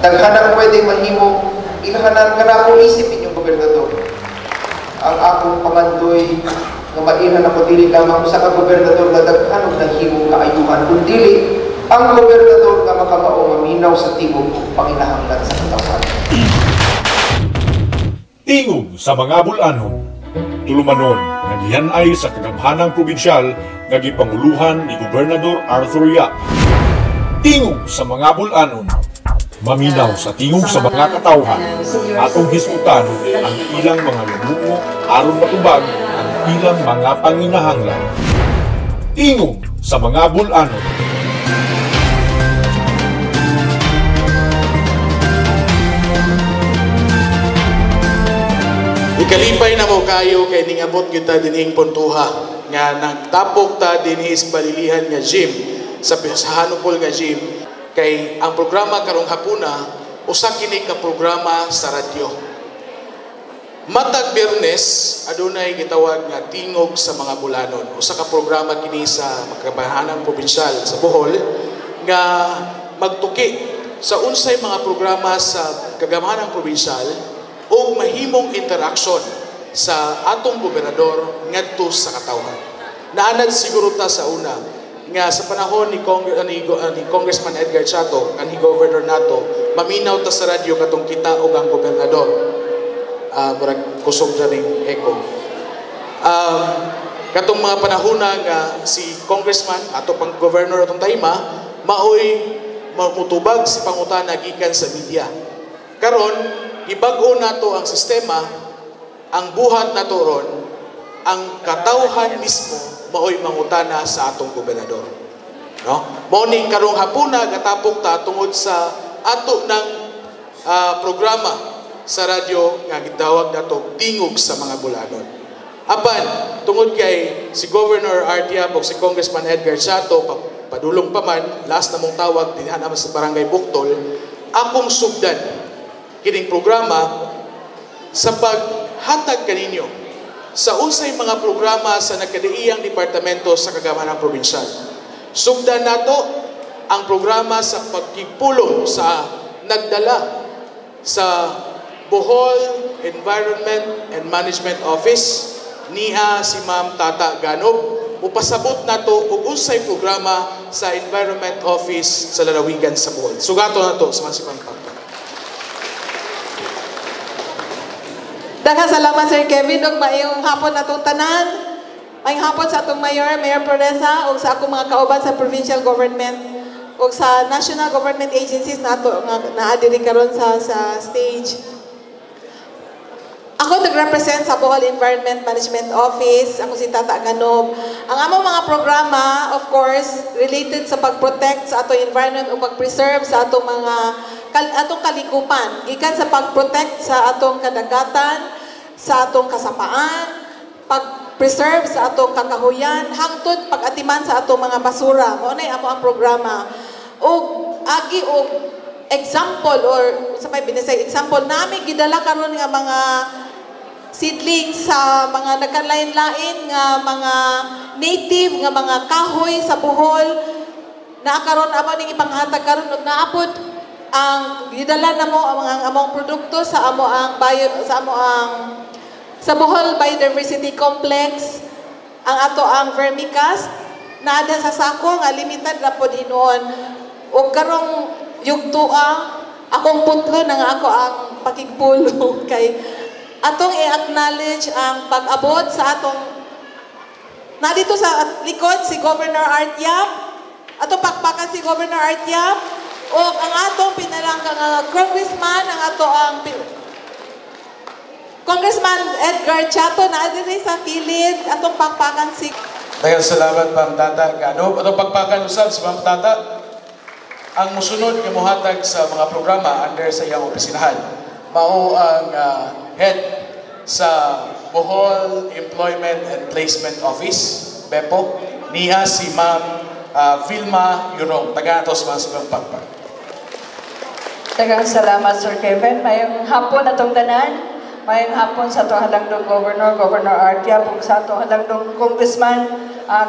Daghan ang pwedeng mahimo, ilhanan ka na akong isip inyong gobernador. Ang akong pangandoy nga mailhan ako dili lamang usa ka gobernador nga daghan og nahimong kaayuhan, kundi ang gobernador nga makamao maminaw sa tingog ug panginahanglan sa katawhan. Tingog sa mga bulanon. Tulumanon nga gihan-ay sa kagamhanang probinsyal nga gipanguluhan ni Gobernador Arthur Yap. Tingog sa mga bulanon. Maminaw sa tingog sa mga katawhan. Atong hisgutan ang ilang mga lamuo aron matubag ang ilang mga panginahanglan. Tingog sa mga bulanon. Ikalipay na mo kayo kay ningabot kita dinhing puntuha nga nagtapok ta dinhi sa Balilihan nga gym sa Hanupol nga gym kay ang programa karong hapuna usa kini ka programa sa radyo. Matag Biyernes adunay gitawag nga Tingog sa mga Bulanon. Usa ka programa kini sa Kagamhanang Probinsyal sa Bohol nga magtuki sa unsay mga programa sa Kagamhanang Probinsyal o mahimong interaksyon sa atong gobernador ngadto sa katawhan. Naanad siguro ta sa una nga sa panahon ni Congressman Edgar Chatto kanhi governor nato, maminaw ta sa radyo katong kita og ang gobernador. Murag kusog ra ning echo. Katong mga panahona nga si Congressman ato pang governor atong taima maoy mutubag sa pangutana gikan sa media. Karon ibag-o nato ang sistema, ang buhat nato ron, ang katawhan mismo maoy mangutana sa atong gobernador. No? Mao ning karong hapuna gatapok ta tungod sa ato ng programa sa radyo nga gitawag nato Tingog sa mga Bulanon. Apan tungod kay si Governor Art Yap ug si Congressman Edgar Chatto padulong pa man, last na mong tawag dinha naman sa Barangay Buktol, akong sugdan kining programa sa paghatag kaninyo sa unsay mga programa sa nagkadaiyang departamento sa Kagamhanang Probinsyal. Sugdan nato ang programa sa pagkipulong sa nagdala sa Bohol Environment and Management Office niya si Ma'am Tata Ganob. Upasabot nato og unsay programa sa Environment Office sa lalawigan sa Bohol. Sugato nato sa Masipang Pagka. Daghang salamat Sir Kevin ug maayong hapon atong tanan. Maayong hapon sa atong Mayor, Mayor Proresa, ug sa akong mga kauban sa provincial government ug sa national government agencies nato nga naa diri karon sa stage. Ako nag-represent sa Bohol Environment Management Office. Ako si Tata Ganob. Ang among mga programa, of course, related sa pag-protect sa atong environment o pag-preserve sa atong mga atong kalikupan. Gikan sa pag-protect sa atong kadagatan, sa atong kasapaan, pag-preserve sa atong kakahuyan, hangtod pag-atiman sa atong mga basura. Mao nay amo ang programa. Og agi og example or sa may binisay example nami gidala karon nga mga seedlings sa mga nagkalain-lain nga mga native nga mga kahoy sa Bohol naa karon amo ning ipanghatag karon ug naapod ang gidala namo ang among produkto sa amo ang bio sa amo ang sa Bohol Biodiversity Complex ang ato ang vermicast naa sa sako nga limited ra pod hinuon ug karong yugtoa akong putlo na nga ako ang pakigpulo kay atong i-acknowledge ang pag-abot sa atong na dito sa likod si Governor Art Yap, atong pakpakan si Governor Art Yap o ang atong pinalangka nga congressman, ang ato ang Congressman Edgar Chatto na diri sa kilid, atong pakpakan si. Daghang salamat Ma'am Tata Ganob. Atong pakpakan usab si Ma'am Tata. Ang musunod nga mohatag sa mga programa under sa iyang opisinahan mao ang head sa Bohol Employment and Placement Office, BEPO, niya si Ma'am Vilma Yurong. Taga atos mga sa pagpag. Daghang salamat Sir Kevin. Mayong hapon atong tanan. Mayong hapon sa atong halangdong Governor, Governor Art Yap, ug sa atong halangdong Congressman,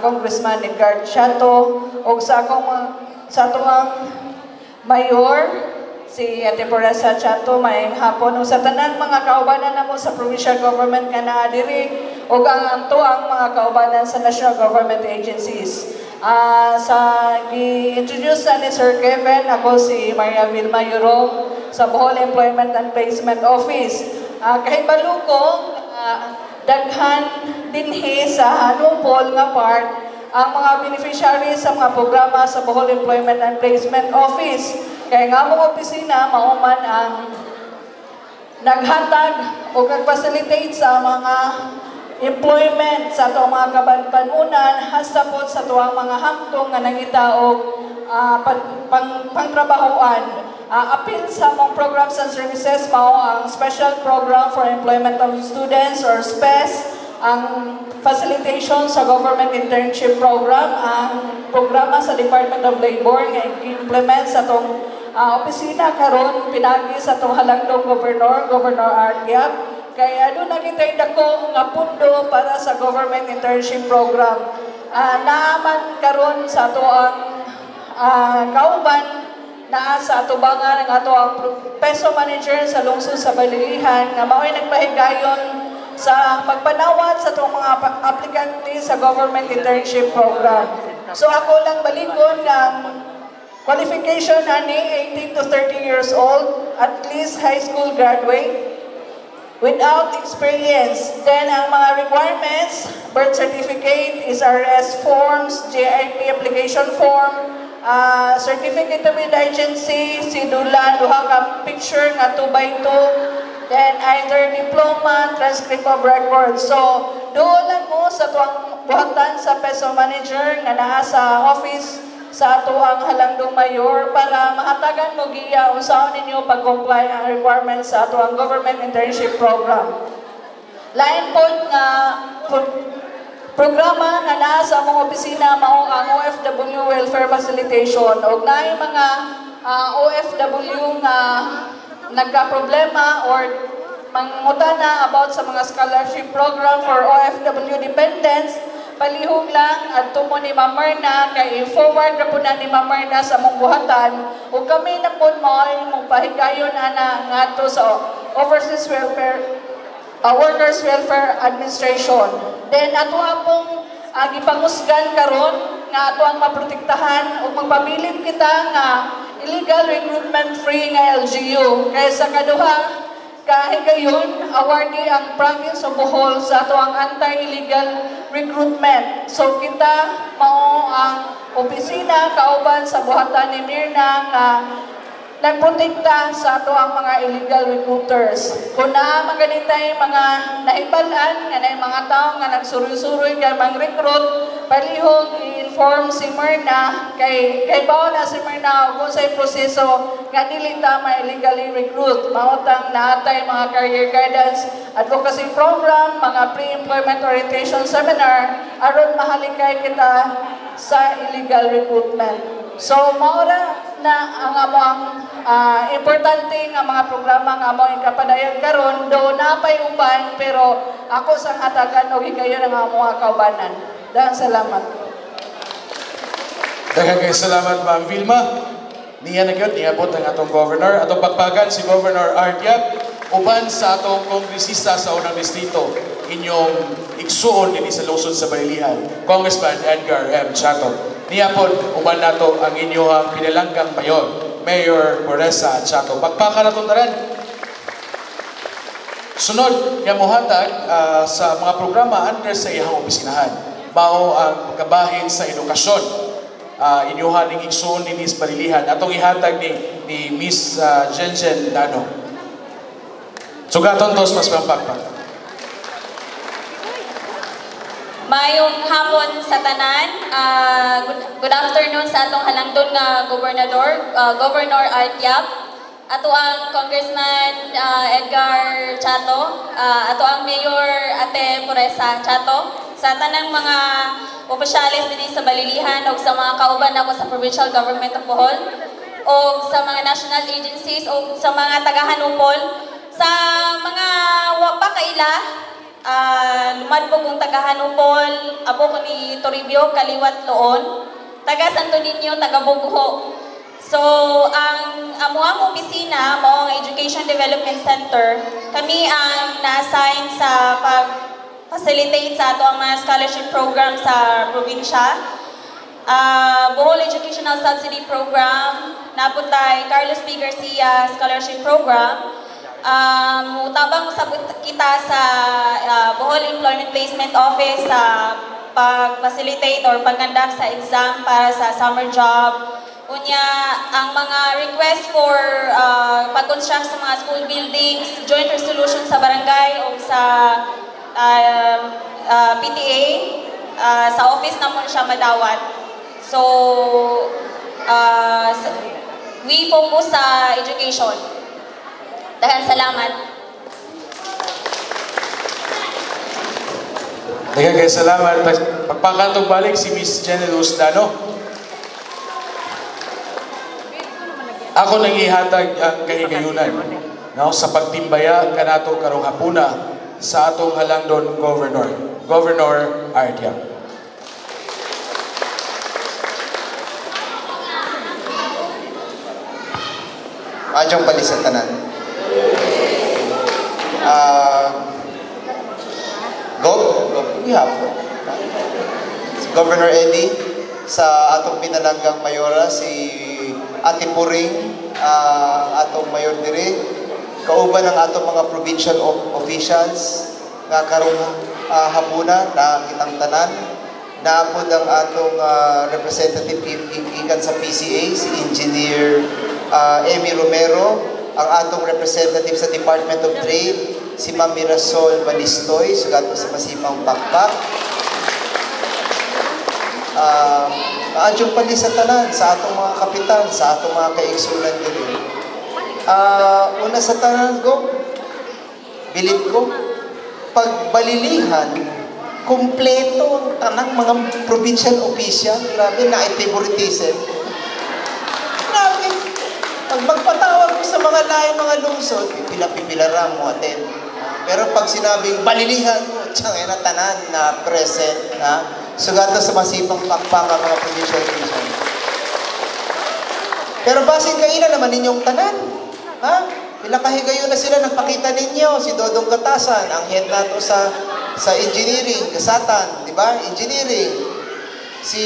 Congressman Edgar Chatto, ug sa akong sa atong Mayor Si Ate Puresa Chato, maayong hapon. Ug sa tanan mga kaubanan namo sa provincial government nga naa diri ug ang anto ang mga kaubanan sa national government agencies. Sa gi-introduce na ni Sir Kevin, ako si Maria Vilma Yurong sa Bohol Employment and Placement Office. Kahibalo ko, daghan dinhi sa Hanupol nga part ang mga beneficiaries sa mga programa sa Bohol Employment and Placement Office. Kaya nga among opisina mao man ang naghatag o nag-facilitate sa mga employment sa atong mga kabanbanunan hasta po sa tuang mga hamtong nga nangita og pangtrabahoan. Apil sa among programs and services mao ang Special Program for Employment of Students or SPES, ang facilitation sa Government Internship Program, ang programa sa Department of Labor nga i-implement sa atong opisina karon pinagi sa atong halangdong governor, Governor Art Yap. Kaya duna kita'y dako nga pundo para sa Government Internship Program. Naaman karon sa ato ang kauban naa sa atubangan ang ato ang PESO manager sa lungsod sa Balilihan nga mao'y nagpahigayon sa pagpanawat sa atong mga applicant sa Government Internship Program. So ako lang balikon ng qualification ani 18 to 30 years old, at least high school graduate, without experience. Then ang mga requirements, birth certificate, SRS forms, JIP application form, certificate of indigency, sidula, duha ka picture nga 2 by 2, then either diploma, transcript of records. So, doon lang mo sa tuang buhatan sa PESO manager nga naa sa office sa ato ang halangdong mayor para mahatagan mo giya unsaon ninyo pag-comply ang requirements sa ato ang Government Internship Program. Lain po nga programa nga naa sa among opisina mao ang OFW Welfare Facilitation og naay mga OFW nga nagka-problema or mangutana about sa mga scholarship program for OFW dependents, palihog lang adto mo ni Ma'am Myrna kay i-forward ra po na ni Ma'am Myrna sa among buhatan ug kami na po mo ay mong pahigayon ana ngadto sa Overseas Welfare Workers Welfare Administration. Then ato pong gipangusgan karon nga ato ang maprotektahan ug magpabilin kita nga illegal recruitment free nga LGU. Kaya sa kaduha kahigayon, awardee ang province of Bohol sa ato ang anti-illegal recruitment. So kita mao ang opisina kauban sa buhatan ni Mirna nga nagprotekta sa ato ang mga illegal recruiters. Kung naa man ganitay mga nahibal-an nga naay mga tawo nga nagsuroy-suroy kay mang-recruit, palihog i-inform si Myrna kay bawo na si Myrna kung say proseso nga dili ta ma-illegally recruit. Mao tang naatay mga career guidance advocacy program, mga pre-employment orientation seminar aron mahalikay kita sa illegal recruitment. So mao ra na ang amo ang importante nga mga programa nga amo ikapadayag karon do napay uban pero ako sang hatagan og higayon ang amo nga kaubanan. Daghang salamat. Daghang kay salamat, Ma'am Vilma. Niya na gyud niabot ang atong governor. Atong pakpakan si Governor Art Yap uban sa atong kongresista sa unang distrito inyong igsuon dinhi sa lungsod sa Balilihan, Congressman Edgar M. Chato. Niya pod uban nato ang inyong pinalanggang mayor, Mayor Puresa Chato. Pakpakan natong tanan. Sunod nga mohatag sa mga programa under sa iyang opisinahan. Mao ang pagkabahin sa edukasyon. Inyuhan ning igsuon ni Miss Balilihan atong ihatag ni Miss Jenjen Dano. Sugaton tos mas pampakpak. Mayong hapon sa tanan. Good afternoon sa atong halangdon nga gobernador, Governor Art Yap. Ato ang Congressman Edgar Chato, ato ang Mayor Ate Puresa Chato, sa tanang mga opisyales dinhi sa Balilihan ug sa mga kauban nako sa Provincial Government of Bohol o sa mga national agencies o sa mga taga-Hanupol, sa mga wa pa kaila, lumadbog kong taga-Hanupol, abo ko ni Toribio, Kaliwat Loon, taga Santo Niño, taga Bugho. So, ang amuang opisina mao ang Education Development Center. Kami ang na-assign sa pag-facilitate sa ato ang mga scholarship program sa probinsya. Bohol Educational Subsidy Program, naa pud tay Carlos P. Garcia Scholarship Program. Mutabang usab kita sa Bohol Employment Placement Office sa pag-facilitate or pag-conduct sa exam para sa summer job. Unya, ang mga request for pag-construct sa mga school buildings, joint resolution sa barangay o sa PTA, sa office namon siya madawat. So, we focus sa education. Daghang salamat. Daghang kay salamat. Pagpakantog balik si Miss Jenny Dano. Ako nang ihatag ang kahigayunan, no, sa pagtimbaya kanato karong hapuna sa atong halangdon Governor, Governor Art Yap. Maayong balik sa tanan. Go, si Governor Eddie, sa atong pinalanggang mayora, si Ate Puring, atong mayor diri, kauban ang atong mga provincial officials nga karong hapuna na kitang tanan, naapod ang atong representative gikan sa PCA, si Engineer Emmy Romero, ang atong representative sa Department of Trade, si Ma'am Mirasol Balistoy, sugat mo sa masipang pakpak. Maadyong pali sa tanan, sa atong mga kapitan, sa atong mga kaigsunan diri. Una sa tanan ko, bilib ko, pagbalilihan, kumpleto ang tanang mga provincial official. Grabe, na-favoritism. Grabe. Pag magpatawag ko sa mga laing mga lungsod, pipila-pipila ra mo atin. Pero pag sinabing balilihan mo, tiyang na tanan na present, ha? Sugato sa masipang pakpak ang mga provincial official. Pero basin kaina naman ninyong tanan. Ha? Ilang kahigayon na sila nagpakita ninyo, si Dodong Gatasan, ang head nato sa engineering, Gasatan, di ba? Engineering. Si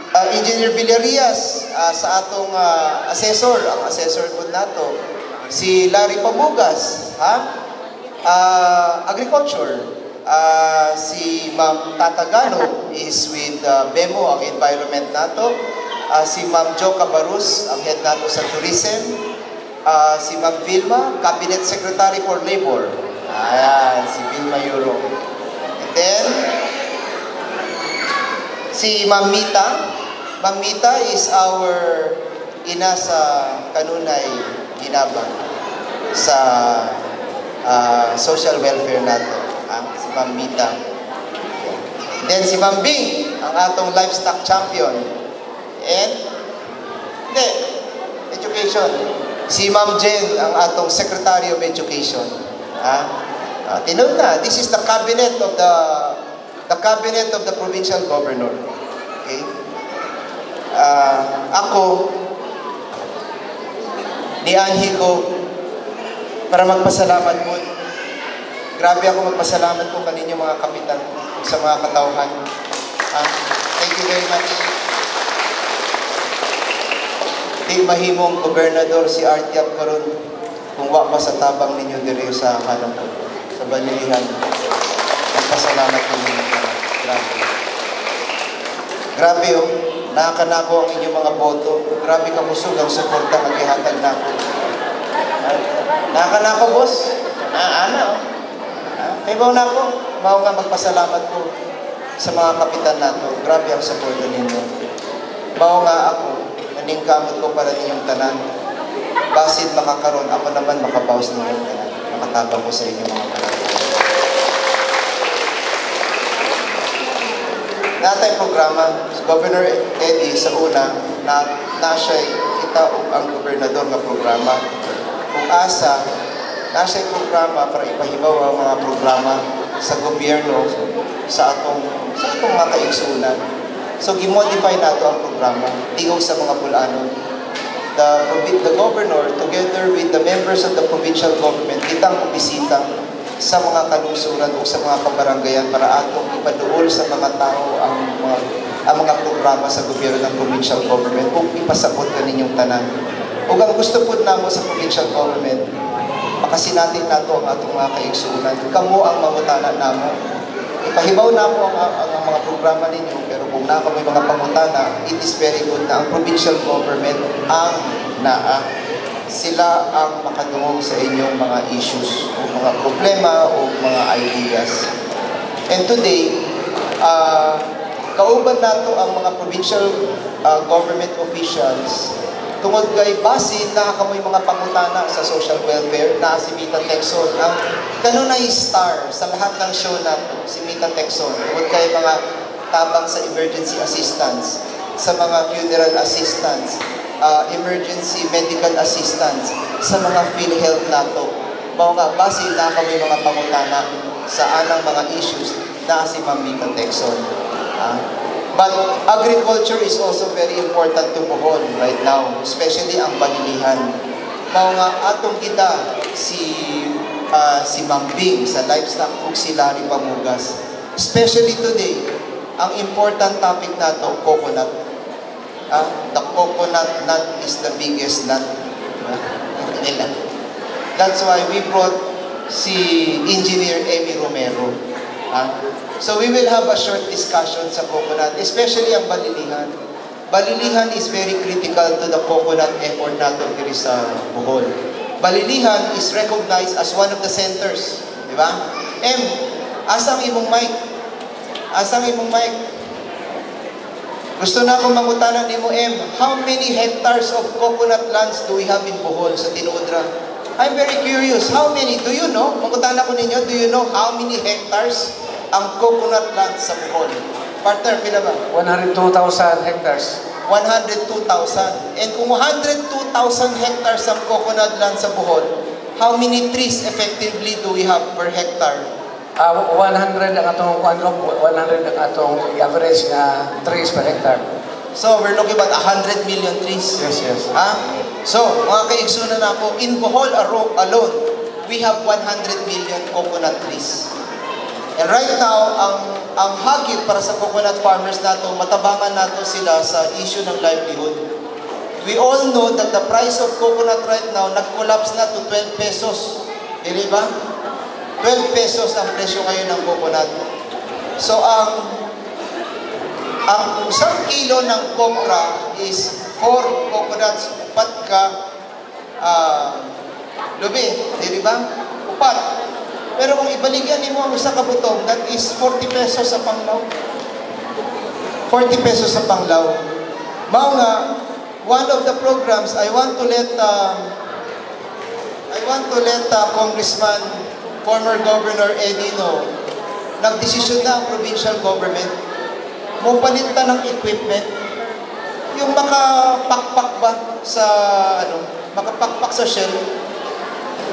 Engineer Villarias sa atong assessor, ang assessor po nato. Si Larry Pabugas, ha? Agriculture. Si Ma'am Tatagano is with BEMO, ang environment nato. Si Ma'am Jo Cabarus, ang head nato sa tourism. Si Ma'am Vilma, Cabinet Secretary for Labor. Ayan, si Vilma Euro. And then, si Ma'am Mita. Ma'am Mita is our ina sa kanunay ginabang sa social welfare nato. Si Ma'am Mita. Then si Ma'am Bing, ang atong livestock champion. And, hindi, education. Si Ma'am Jen, ang atong Secretary of Education. Tinod na, this is the cabinet of the cabinet of the provincial governor. Okay? Ako, nianhi ko para magpasalamat po. Grabe ako magpasalamat po kaninyo mga kapitan sa mga katawhan. Thank you very much. Di mahimong gobernador si Art Yap karon kung wa pa sa tabang ninyo diri sa kanang sa Balilihan. Magpasalamat po ninyo. Grabe. Grabe oh, nakakanako ang inyong mga boto. Grabe ka kusog ang suporta nga gihatag nako. Nakakanako boss. Ana oh. Kay mao nako, mao nga magpasalamat ko sa mga kapitan nato. Grabe ang suporta ninyo. Mao nga ako, naningkamot ko para ninyong tanan. Basin makakaroon, ako naman makabawas ninyong tanan. Makatabang ko sa inyong mga kapitan. Natay programa, si Governor Eddie sa una, na siya kita og ang gobernador nga programa. Kung asa, na siya programa para ipahibaw ang mga programa sa gobyerno sa atong mga kaigsunan. So, gimodify nato ang programa, tingog sa mga bulanon. The with the governor, together with the members of the provincial government, kitang bisita sa mga kalungsuran o sa mga kabaranggayan para atong ipaduol sa mga tao ang mga programa sa gobyerno ng provincial government ug ipasabot kaninyong tanan. Ug ang gusto pud namo sa provincial government, makasinati nato ang atong mga kaigsuonan. Kamo ang mangutana namo. Ipahibaw namo ang mga programa ninyo, pero kung naa may mga pangutana, it is very good na ang provincial government ang naa. Sila ang makadungog sa inyong mga issues o mga problema o mga ideas. And today, kauban nato ang mga provincial government officials tungod kay basin naa kamoy mga pangutana sa social welfare na si Mita Tecson ang kanunay star sa lahat ng show nato, si Mita Tecson, tungod kay mga tabang sa emergency assistance, sa mga funeral assistance, emergency medical assistance, sa mga PhilHealth nato. Mao nga basin naa kamoy mga pangutana sa anang mga issues na si Ma'am Mita Tecson. Ah. But agriculture is also very important to Bohol right now, especially ang Balilihan. Mao nga atong kita si Ma'am Bing sa livestock ug si Larry Pamugas. Especially today, ang important topic nato, coconut. Ah, the coconut nut is the biggest nut. Ah, that's why we brought si Engineer Emmy Romero. Ah, so we will have a short discussion sa coconut, especially ang Balilihan. Balilihan is very critical to the coconut effort natin diri sa Bohol. Balilihan is recognized as one of the centers. Di ba? M, asang imong mic? Asang imong mic? Gusto na akong mangutana nimo, M, how many hectares of coconut lands do we have in Bohol sa tinuod ra? I'm very curious. How many? Do you know? Mangutana ko ninyo, do you know how many hectares ang coconut land sa Bohol? Partner, pila ba? 102,000 hectares. 102,000. And kung 102,000 hectares ang coconut land sa Bohol, how many trees effectively do we have per hectare? 100 ang atong ano, 100 ang atong average nga trees per hectare. So, we're looking about 100 million trees. Yes. Ha? So, mga kaigsunan nako, in Bohol alone, we have 100 million coconut trees. And right now, ang hagit para sa coconut farmers nato, matabangan nato sila sa issue ng livelihood. We all know that the price of coconut right now, nag-collapse na to 12 pesos. Di ba? 12 pesos ang presyo ngayon ng coconut. So, ang 1 kilo ng copra is 4 coconuts, upat ka lubi, di ba? Upat. Pero kung ibaligyan nimo ang usa ka butong, that is 40 pesos sa Panglao. 40 pesos sa Panglao. Mao nga, one of the programs I want to let Congressman, former Governor Eddie know, nagdesisyon na ang provincial government, mo palit ta ng equipment, yung makapakpak ba sa ano, makapakpak sa shell,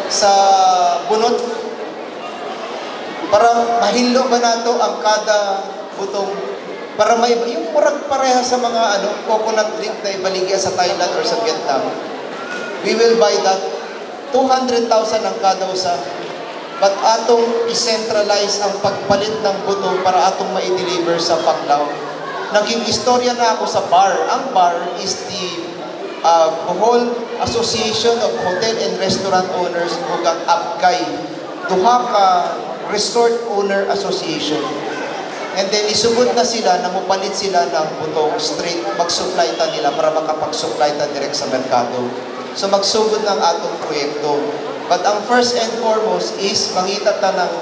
sa bunot, para mahinlo ba nato ang kada butong para may yung murag pareha sa mga ano coconut drink na ibaligya sa Thailand or sa Vietnam. We will buy that, 200,000 ang kada usa. But atong i-centralize ang pagpalit ng buto para atong ma-deliver sa Panglao. Naging istorya na ako sa BAR. Ang BAR is the Bohol Association of Hotel and Restaurant Owners ug ang ABKAY. Duha ka Resort Owner Association. And then isugod na sila na mupalit sila ng butong straight, mag-supply ta nila para makapag-supply ta direct sa merkado. So magsugod ng atong proyekto. But ang first and foremost is mangita ta ng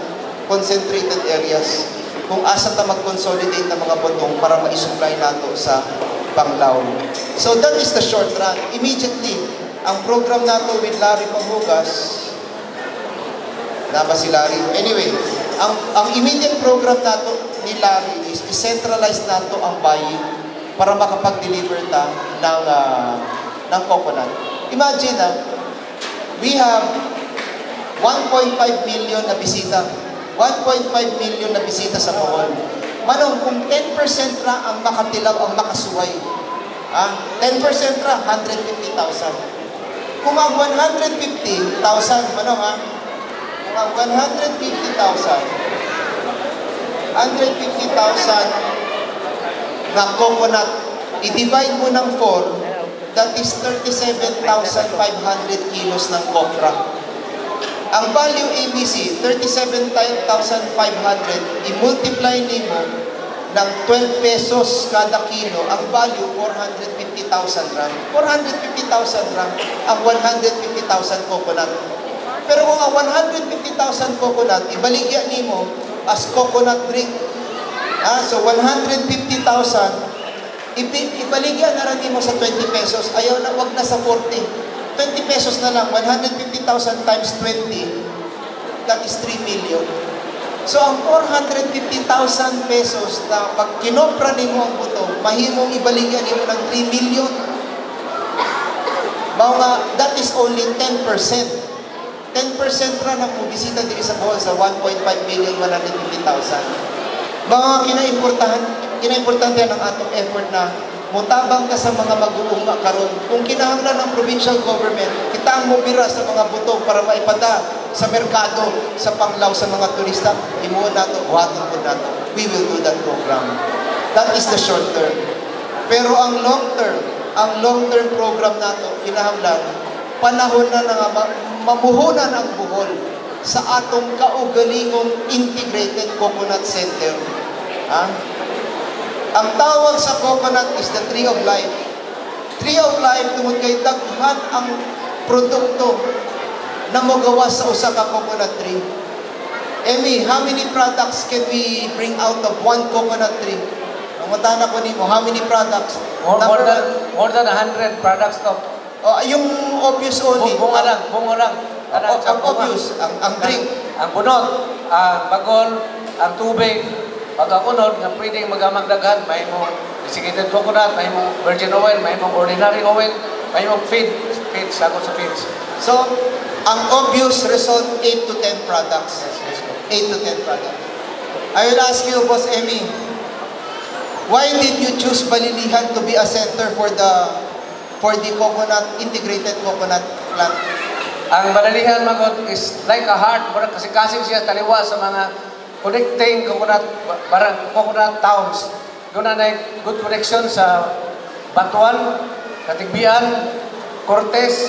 concentrated areas kung asa ta mag-consolidate ng mga butong para ma-supply nato sa Panglao. So that is the short run. Immediately, ang program nato with Larry Panghugas, na ba si Larry? Anyway, ang immediate program nato ni Larry is i-centralize nato ang buying para makapag-deliver ta ng coconut. Imagine ah, we have 1.5 million na bisita. 1.5 million na bisita sa Bohol. Manong, kung 10% ra ang makatilaw, ang makasuway. Ah, 10% ra, 150,000. Kung ang 150,000, ano ha? Kung ang 150,000, 150,000 na coconut, i-divide mo ng 4, that is 37,500 kilos ng copra. Ang value ABC, 37,500, i-multiply nimo ng 12 pesos kada kilo, ang value 450,000 rand. 450,000 rand ang 150,000 coconut. Pero kung ang 150,000 coconut, ibaligya nimo as coconut drink. So 150,000, ibaligya na rin nimo sa 20 pesos. Ayaw na, wag na sa 40. 20 pesos na lang, 150,000 times 20, that is 3 million. So ang 450,000 pesos na pag kinopra nimo ang buto, mahimong ibaligya nimo ng 3 million. Mao nga, that is only 10%. 10% ra na mobisita diri sa Bohol sa 1.5 million 150,000. Mga kinaimportante ang atong effort na mutabang ka sa mga mag-uuma karon. Kung kinahanglan ng provincial government, kita ang mobira sa mga buto para maipada sa merkado, sa panglaw sa mga turista, himuon nato, buhaton po nato. We will do that program. That is the short term. Pero ang long term program nato, kinahanglan, panahon na nga mamuhunan ang Bohol sa atong kaugalingong integrated coconut center. Ha? Ang tawag sa coconut is the tree of life. Tree of life tungod kay daghan ang produkto na mogawas sa usa ka coconut tree. Emmy, how many products can we bring out of one coconut tree? Mangutana ko nimo, how many products? More Number than one. More than 100 products to. Oh, yung obvious only. Bunga lang, bunga lang. Kanang sa Ang bunga. Obvious, ang drink. Ang bunot, ang bagol, ang tubig, pag ang unod, nga pwedeng magamang daghan, may mo desiccated coconut, may mo virgin oil, may mo ordinary oil, may mo feed, feeds, sagot sa feeds. So, ang obvious result, 8 to 10 products. Yes. 8 to 10 products. I will ask you, Boss Emmy, why did you choose Balilihan to be a center for the coconut, integrated coconut plant? Ang Balilihan magod is like a heart, murag kasi kasing siya taliwa sa mga connecting coconut, barang coconut towns. Doon na good connection sa Batuan, Catigbian, Cortes,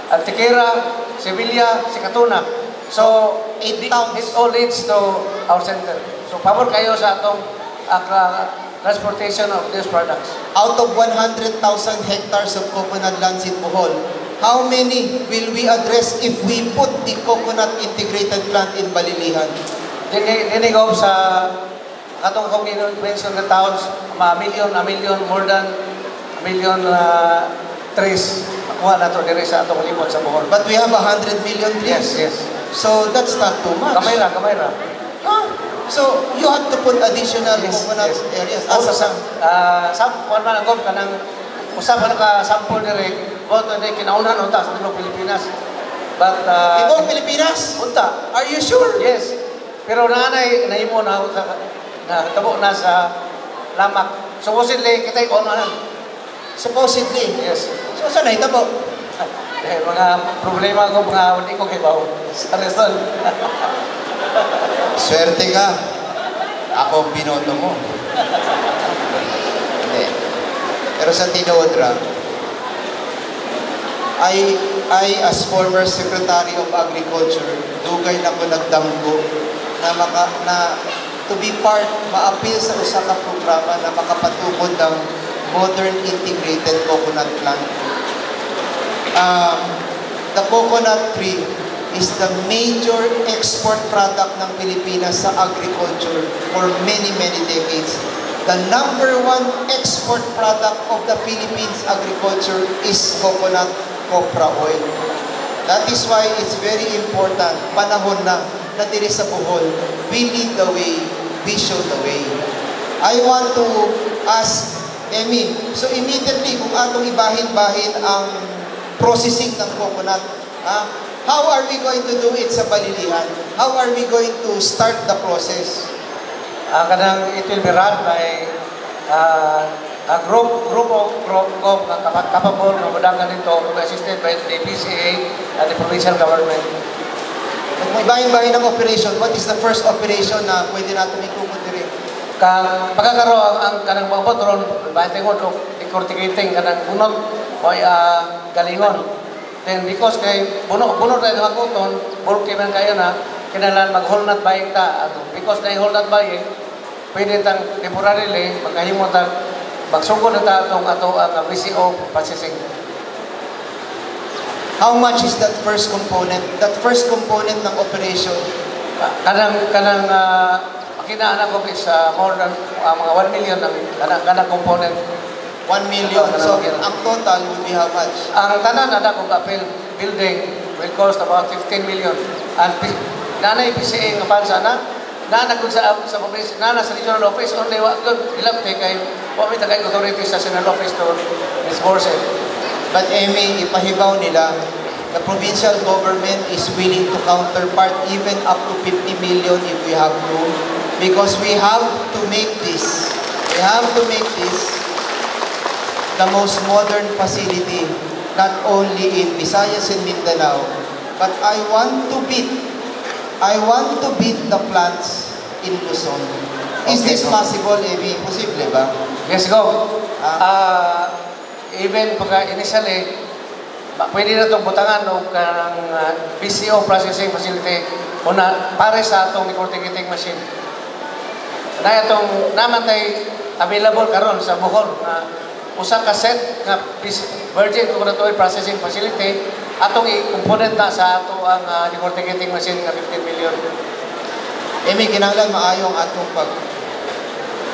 Antequera, Sevilla, Sikatuna. So, Eight towns. It all leads to our center. So, pabor kayo sa atong transportation of these products. Out of 100,000 hectares of coconut lands in Bohol, how many will we address if we put the coconut integrated plant in Balilihan? Dini dini ko sa katong akong mention nga towns, ma million, a million, more than a million trees makuha na to diri sa atong limot sa Bohol. But we have 100 million trees. Yes. So that's not too much. Gamay ra, gamay ra. Huh? So you have to put additional coconut areas. Also Asa sa sam kuan man ang kanang usa man ka sample diri, boto ni kinaunan unta sa tibuok Pilipinas. But Tibuok Pilipinas? Unta. Are you sure? Yes. Pero naanay nahimo na ako sa na tabo na sa Lamac. Supposedly kita on man. Supposedly. Yes. So saan nahitabo? Dahil mga problema ko, mga hindi ko kibaw sa Rizal. Swerte ka. Ako ang binoto mo. Hindi. Pero sa tinuod ra, I as former Secretary of Agriculture, dugay na ko nagdamgo na maka, na to be part, maapil sa usa ka programa na makapatukod ng modern integrated coconut plant. The coconut tree is the major export product ng Pilipinas sa agriculture for many, many decades. The number one export product of the Philippines agriculture is coconut copra oil. That is why it's very important, panahon na, na diri sa Bohol, we lead the way, we show the way. I want to ask Emmy, so immediately kung atong ibahin-bahin ang processing ng coconut, ha? How are we going to do it sa Balilihan? How are we going to start the process? Kanang it will be run by A group group of group of nga capable nga modagan nito, assisted by the PCA and the provincial government. Kung may bahin-bahin ng operation, what is the first operation na pwede natin ikukod diri? Kang pagkakaroon ang kanang maabot ron bahin og decorticating, kanang bunot o galingon. Then because kay buno buno na hakuton, bulky man kayo na, kinahanglan mag whole nut buying ta. Ato, because na whole nut buying, pwede tang temporarily makahimo ta, magsugod na ta atong ato ang VCO processing. How much is that first component? That first component ng operation? Kanang makina ko is more than mga 1 million ang kanang component. 1 million. So, ang total would be how much? Ang tanan na kong apil building will cost about 15 million. And nanay PCA nga funds ana, nana gud sa province, nana sa regional office, only wa gud gilabti kay wa mi tagay authority sa central office to disburse it. But Amy, ipahibaw nila, the provincial government is willing to counterpart even up to 50 million if we have to, because we have to make this, we have to make this the most modern facility, not only in Visayas and Mindanao, but I want to beat the plants in Luzon. Is this possible, Amy? Posible ba? Yes, go. Ah. Even pagka initially, pwede na itong butangan og kanang VCO processing facility una pare sa atong decorticating machine. Na itong naman tay available karon sa Bohol na usa ka set nga virgin coconut oil processing facility, atong i-component na sa ato ang decorticating machine nga 15 million. Amy, kinahanglan maayo ang atong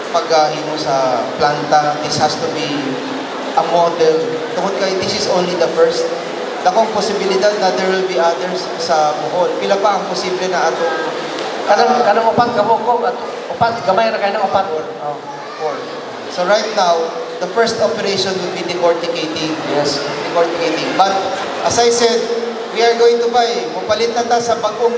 paghimo sa planta. This has to be a model. Tungod kay this is only the first. Dakong posibilidad na there will be others sa Bohol. Pila pa ang posible na atong Kanang upat ka buko at upat, gamay ra kay nang upat. Oh. Four. So right now, the first operation will be decorticating. Decorticating. But as I said, we are going to buy. Mupalit na ta sa bagong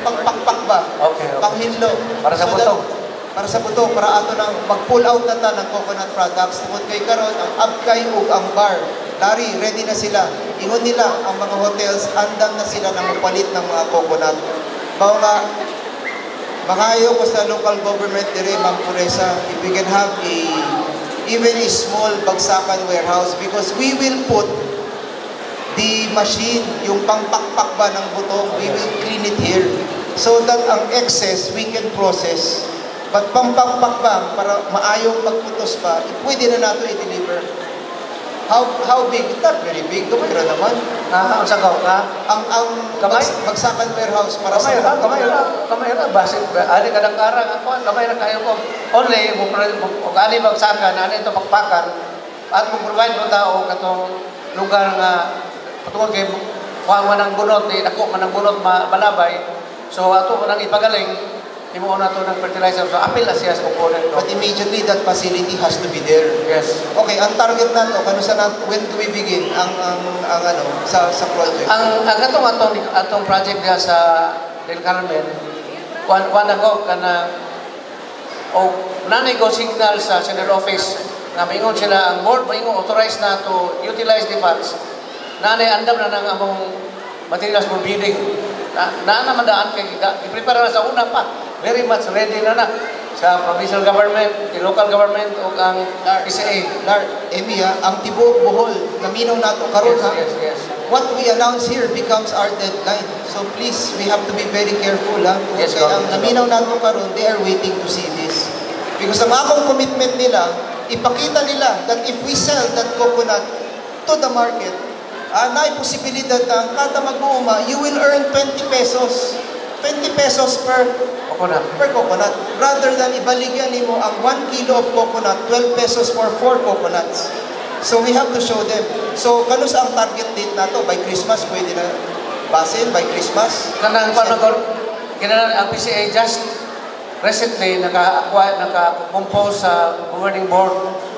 pangpakpak ba? Okay. Panghinlo. Para sa So butong. Para sa buto, para ato nang mag-pull out na ta ng coconut products. Tungod kay karon ang Abkay ug ang bar, Larry, ready na sila. Ingon nila ang mga hotels, andam na sila na mupalit ng mga coconut. Mao nga, makayo ko sa local government dire, Ma'am Puresa, if we can have a even a small bagsakan warehouse, because we will put the machine, yung pangpakpak ba ng butong, we will clean it here. So that ang excess, we can process. But pangpakpak ba, para maayong pagputos pa, pwede na nato i-deliver. How big? Not very big. Gamay ra naman. Ah, unsa ka ka? Ang Gamay? Bagsakan warehouse para Gamay sa ra, gamay ra, gamay ra basin ani kadang karang ako, gamay ra kayo ko. Only mo og ani bagsakan, ani ito pakpakan at mo provide mo tao katong lugar nga patungod kay kuha man ang bunot, di dako man ang bunot malabay. So ato man ang ipagaling, himuon na to ng fertilizer. So apil na siya sa component ko. But immediately that facility has to be there. Yes. Okay, ang target nato, kano sa nat, when do we begin ang ano sa project? Ang katong atong atong project diha sa Del Carmen, kuan kuan ako kana o nanay go signal sa central office nga maingon sila, ang board maingon authorized na to utilize the funds. Nanay andam na nang among materials for bidding. Na naman daan kay i-prepare na sa una pa. Very much ready na na sa provincial government, the local government ug ang PCA. Lar, Emi ha, ang tibuok Bohol, naminaw nato karon ha. Yes. What we announce here becomes our deadline. So please, we have to be very careful ha. Yes, Kaya ang Gov. Naminaw nato karon, they are waiting to see this. Because ang akong commitment nila, ipakita nila that if we sell that coconut to the market, naay posibilidad na ang kada mag-uuma, you will earn 20 pesos. 20 pesos per Coconut. Per coconut. Rather than ibaligyan nimo ang 1 kilo of coconut, 12 pesos for 4 coconuts. So we have to show them. So kano sa ang target date nato? By Christmas, pwede na. Basil, by Christmas? Kanang kuan ko kinahanglan ang PCA just recently naka-acquire, naka-compose sa governing board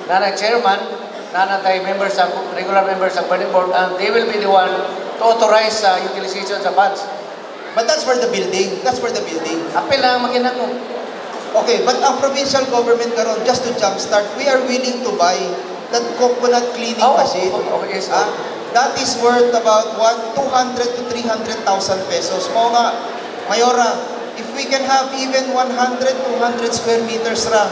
na na chairman na natay members sa regular members sa governing board, and they will be the one to authorize sa utilization sa funds. But that's for the building. That's for the building. Apil lang makina ko. Okay, but ang provincial government karon, just to jumpstart, we are willing to buy that coconut cleaning machine. Okay, yes. Ah, that is worth about 200 to 300,000 pesos. Mao nga, Mayora, if we can have even 100, 200 square meters ra,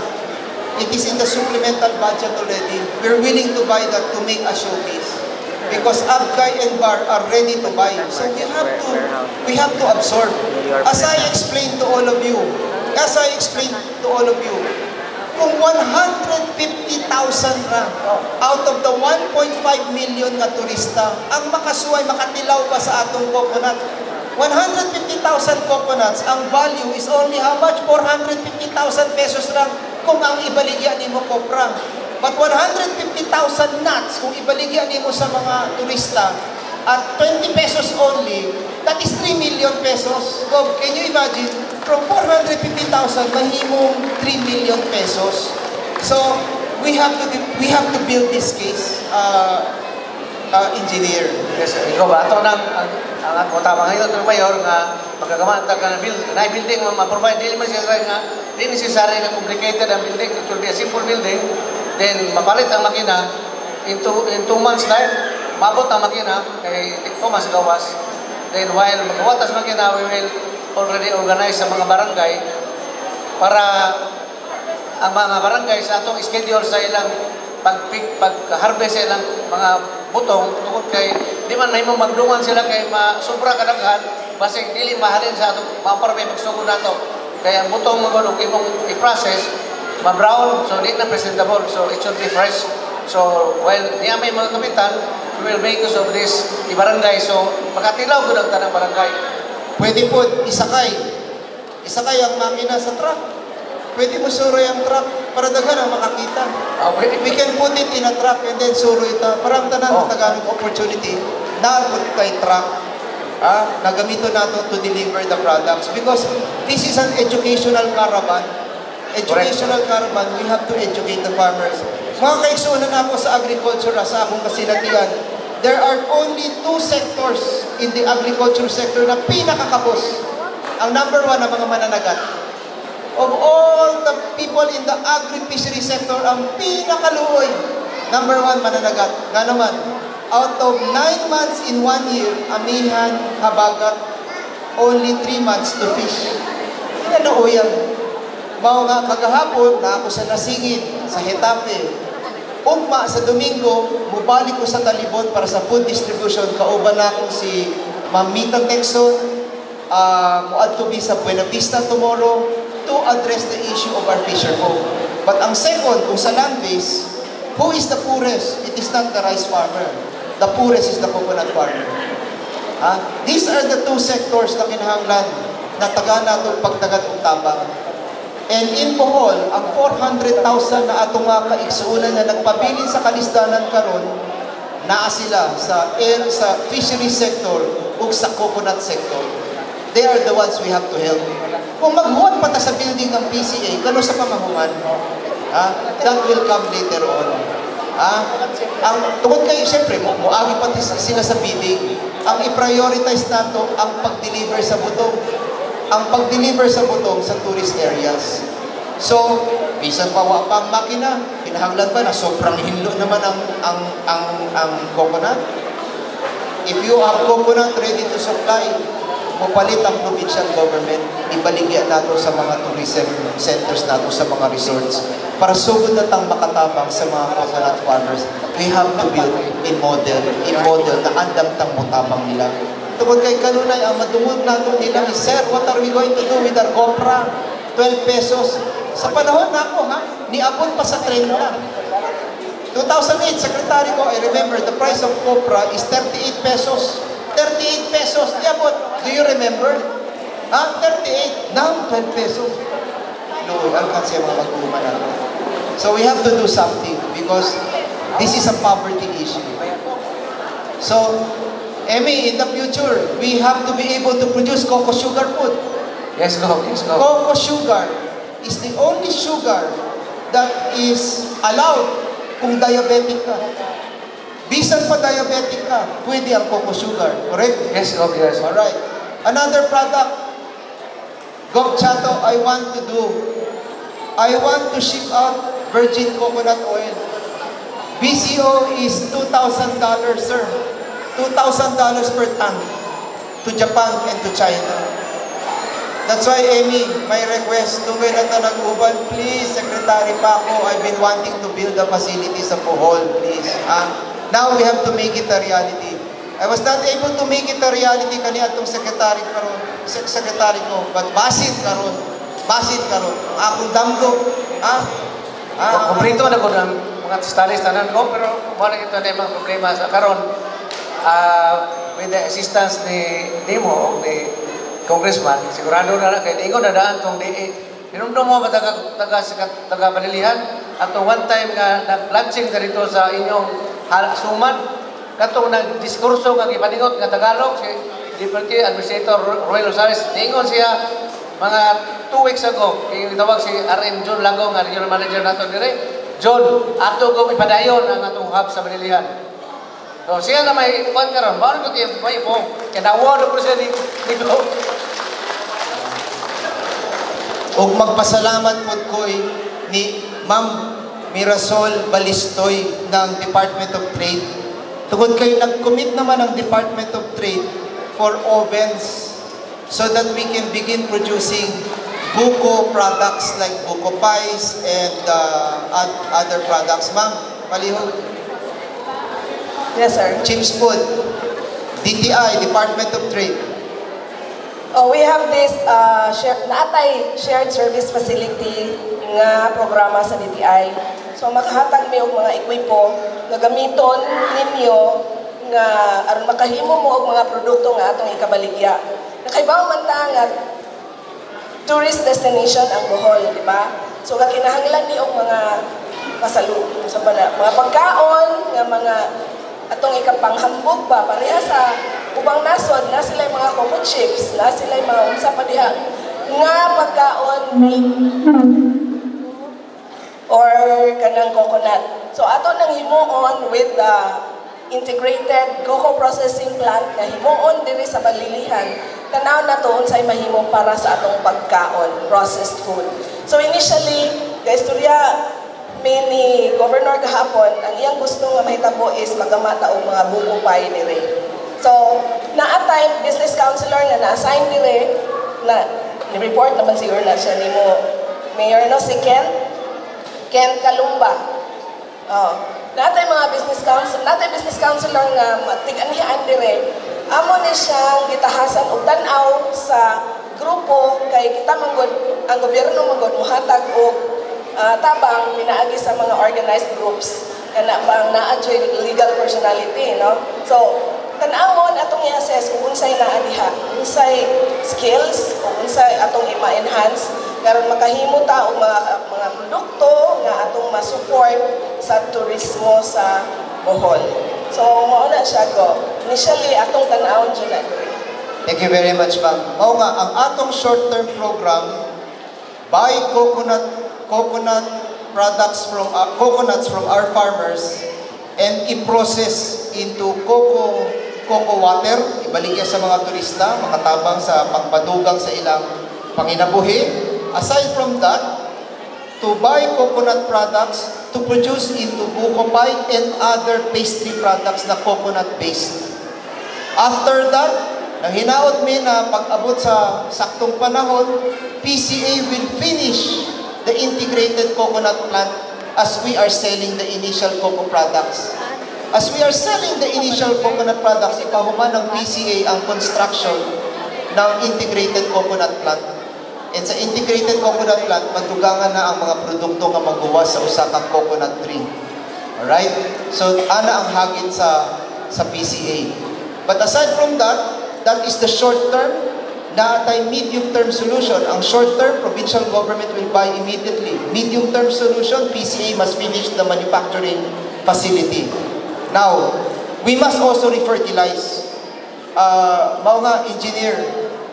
it is in the supplemental budget already. We're willing to buy that to make a showcase. Because Abkay and Bar are ready to buy. So we have to absorb. As I explained to all of you, as I explained to all of you, kung 150,000 ra out of the 1.5 million nga turista ang makasuway, makatilaw pa sa atong coconut. 150,000 coconuts, ang value is only how much? 450,000 pesos lang kung ang ibaligya nimo kopra. But 150,000 nuts, kung ibaligya nimo sa mga turista, at 20 pesos only, that is 3 million pesos. Gob, can you imagine? From 450,000, mahimong 3 million pesos. So, we have to build this case, engineer. Yes, sir. Ikaw ba? Ato nang ang ako tama ngayon ito, Mayor, nga magkagamaan ta ka ng building, na building ma-provide. Dili man siya nga di necessary nga complicated ang building. It will be a simple building, then mapalit ang makina in 2 months time. Maabot ang makina kay 2 months gawas. Then while magawatas makina, we will already organize sa mga barangay para ang mga barangay sa atong schedule sa ilang pag harvest sa ilang mga butong, tungod kay di man mahimong magdungan sila kay ma sobra kadaghan, basig dili mahalin sa atong maparme magsugod nato, kay ang butong mo og imong i-process, ma-brown, so di na presentable. So it should be fresh. So while niya may mga kapitan, we will make use of this i-barangay, so makatilaw gud ang tanang barangay. Pwede po isakay. Isakay ang makina sa truck. Pwede mo suroy ang truck para daghan ang makakita. Ah, pwede. We can put it in a truck and then suroy ito. Para ang tanan Tagalog opportunity na put kay truck. Ah, nagamito nato to deliver the products because this is an educational caravan. Educational caravan, we have to educate the farmers. Mga kaigsuonan ako sa agriculture, sa akong kasinatian, there are only two sectors in the agriculture sector na pinakakabos. Ang number one, ang mga mananagat. Of all the people in the agri-fishery sector, ang pinakaluoy, number one, mananagat. Nga naman, out of 9 months in one year, amihan, habagat, only 3 months to fish. Pinaluoyan. Mao nga kagahapon, na ako sa Nasingid, sa Getafe. Ugma sa Domingo, mubalik ko sa Talibon para sa food distribution. Kauban na ako si Ma'am Mita Texon, muadto bi sa Buena Vista tomorrow to address the issue of our fisher folk. But ang second, kung sa land base, who is the poorest? It is not the rice farmer. The poorest is the coconut farmer. Ha? These are the two sectors na kinahanglan na taga nato pagtagad og tabang. And in Bohol, ang 400,000 na atong mga kaigsuonan na nagpabilin sa kalisdanan karon, naa sila sa air sa fishery sector ug sa coconut sector. They are the ones we have to help. Kung maghuwat pa ta sa building ng PCA, kano sa pamahuman? Ha? That will come later on. Ha? Ang tungod kay siyempre mo moagi pa sila sa bidding. Ang i-prioritize nato ang pag-deliver sa butong. Ang pag-deliver sa butong sa tourist areas. So, bisan pa wa pa ang makina, kinahanglan ba na sobrang hinlo naman ang coconut? If you have coconut ready to supply, mopalit ang provincial government, ibaligya nato sa mga tourism centers nato, sa mga resorts, para sugod na tang makatabang sa mga coconut farmers. We have to build a model na andam tang motabang nila. Tungod kay kanunay, ang madungog nato nila is, "Sir, what are we going to do with our copra? 12 pesos." Sa panahon na ako, ha, niabot pa sa 30. 2008, secretary ko, I remember, the price of copra is 38 pesos. 38 pesos, niabot. Do you remember? Ha? 38. Now, 12 pesos. No, alkansi ang mga mag-uuma natin. So we have to do something because this is a poverty issue. So, Emmy, in the future, we have to be able to produce coco sugar food. Yes, go. Yes, go. Coco sugar is the only sugar that is allowed kung diabetic ka. Bisan pa diabetic ka, pwede ang coco sugar. Correct? Yes, go. Yes. Alright. Another product, Gov Chato, I want to do I want to ship out virgin coconut oil. VCO is $2,000, sir. $2,000 per ton to Japan and to China. That's why, Amy, my request, tungod na ito nag-uban, please, Secretary Paco, I've been wanting to build a facility sa Bohol, please. Ah, now we have to make it a reality. I was not able to make it a reality kani atong secretary karon, secretary ko, but basin karon. Basin karon. Akong damgo, ha? Ah, Kompleto na ko ng mga studies tanan ko, pero wala ito na mga problema sa karon. With the assistance ni Demo o ni Congressman, sigurado na na kay ingon na daan tong DA. Hinumdum mo ba taga Balilihan atong one time nga nag-launching dito sa inyong suman, katong nagdiskurso nga gipaningot nga Tagalog si Deputy Administrator Roy Rosales? Niingon siya mga 2 weeks ago, gitawag si RM John Lago nga regional manager nato dire, "John, ato kong ipadayon ang atong hub sa Balilihan." So siya na may kuan karon, mao ko tiyo may po kay nawon ko siya ni Go. Og magpasalamat pod ko ni Ma'am Mirasol Balistoy ng Department of Trade. Tungod kay nag-commit naman ang Department of Trade for ovens so that we can begin producing buko products like buko pies and other products. Ma'am, palihog. Yes, sir. Chips Food, DTI, Department of Trade. Oh, we have this naatay shared service facility nga programa sa DTI. So makahatag mi og mga ekwipo nga gamiton ninyo nga aron makahimo mo og mga produkto nga atong ikabaligya. Nakaibaw man ta nga tourist destination ang Bohol, di ba? So nga kinahanglan ni og mga pasalu sa bana, mga pagkaon nga mga atong ikapanghambog ba, pareha sa ubang nasod na sila mga coco chips, na sila mga unsa pa diha nga pagkaon or kanang coconut. So ato nang himuon with the integrated coco processing plant nga himuon diri sa Balilihan. Tanaw na to unsay mahimo para sa atong pagkaon, processed food. So initially, gaistorya mi ni Governor gahapon, ang iyang gusto nga mahitabo is magamata og mga buko pie dire. So, naatay business counselor nga na-assign dire na ni-report naman siguro na siya nimo, Mayor, no, si Ken Kalumba. Oh. Natay mga business council, natay business counselor nga tig-anihaan dire. Amo ni siyang gitahasan og tan-aw sa grupo kay kita manggod, ang gobyerno manggod mohatag og tabang pinaagi sa mga organized groups kana bang naa jud legal personality, no? So tan-awon atong i-assess kung unsay naa diha, unsay skills o unsay atong i-enhance karon makahimo ta og mga produkto nga atong ma-support sa turismo sa Bohol. So mao na siya ko. Initially atong tan-awon jud na diri. Thank you very much, ma'am. Mao nga, ang atong short-term program, buy coconut products from coconuts from our farmers and i-process into coco water, ibaligya sa mga turista, makatabang sa pagpadugang sa ilang panginabuhi. Aside from that, to buy coconut products to produce into buko pie and other pastry products na coconut-based. After that, nang hinaot mi na pag-abot sa saktong panahon, PCA will finish the integrated coconut plant as we are selling the initial coco products. As we are selling the initial coconut products, ipahuman ng PCA ang construction ng integrated coconut plant. And sa integrated coconut plant, madugangan na ang mga produkto nga magawa sa usa ka coconut tree. Alright? So, ana ang hagit sa PCA. But aside from that, that is the short term. Naatay medium term solution. Ang short term, provincial government will buy immediately. Medium term solution, PCA must finish the manufacturing facility. Now, we must also refertilize. Mao nga, engineer,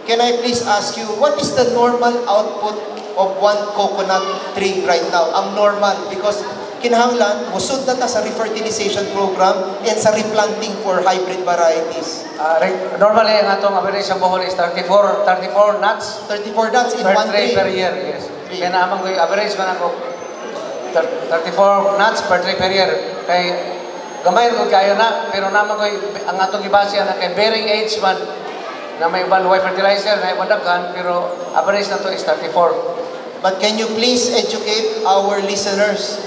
can I please ask you, what is the normal output of one coconut tree right now? Ang normal, because kinahanglan, musud na ta sa refertilization program and sa replanting for hybrid varieties. Normally, ang atong average sa Bohol is 34 nuts 34 nuts in per one tree tree. Per year. Yes. tree. Kaya naman ko average man ako 34 nuts per tree per year. Kay gamay ko kayo na, pero naman ko ang atong gibase na kay bearing age man na may uban way fertilizer na uban daghan, pero average na to is 34. But can you please educate our listeners?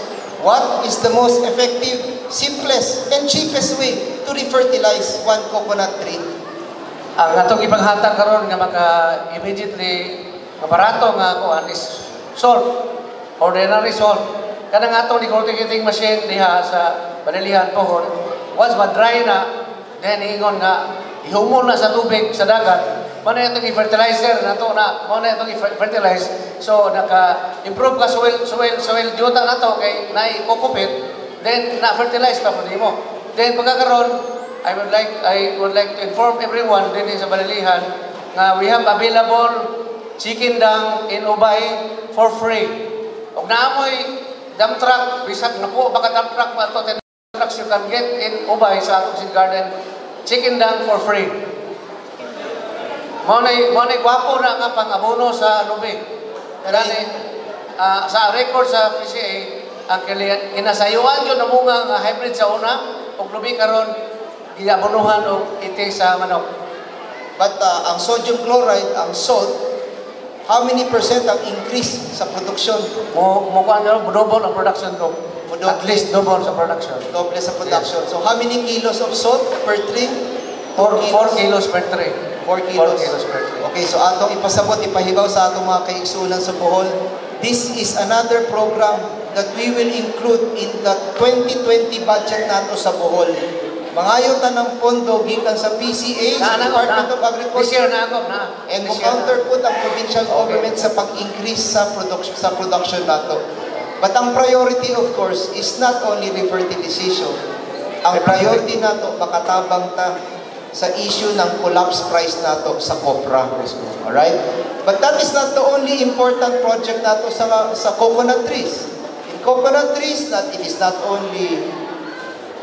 What is the most effective, simplest, and cheapest way to refertilize one coconut tree? Ang atong ipanghatag karon nga maka immediately nga barato nga kuan is salt, ordinary salt. Kanang atong decorticating machine diha sa Balilihan pohon, once ma-dry na, then ingon nga ihumon na sa tubig sa dagat, mao na itong i-fertilizer na to na, mao na itong i-fertilize. So naka-improve ka soil juta na to kay naay cocopeat, then na-fertilize pa po nimo. Then pagkakaroon, I would like to inform everyone din sa Balilihan nga we have available chicken dung in Ubay for free. Og naamoy dump truck, bisag napo baka dump truck pa to, 10 trucks you can get in Ubay sa atong seed garden, chicken dung for free. Mao na gwapo na nga pang-abono sa lubi. Gani sa record sa PCA ang kinasayuan yun namunga nga hybrid sa una ug lubi karon giabonohan og iti sa manok. But ang sodium chloride, ang salt, how many percent ang increase sa production? Mo kuan yo, double ang production ko. Mo-double. At least double sa production. Doble sa production. So how many kilos of salt per tree? 4 kilos per tree. 4 kilos. 4 kilos per tree. Okay, so atong ipasabot, ipahibaw sa atong mga kaigsunan sa Bohol, this is another program that we will include in the 2020 budget nato sa Bohol. Mangayo ta ng pondo gikan sa PCA, sa Na, Department na. of Agriculture. This year na ako, na. And This mo year na. counter pud ang provincial government sa pag-increase sa production nato. But ang priority, of course, is not only refertilization. Ang priority nato, makatabang ta sa issue ng collapse price nato sa copra. Alright? But that is not the only important project nato sa coconut trees. In coconut trees, that it is not only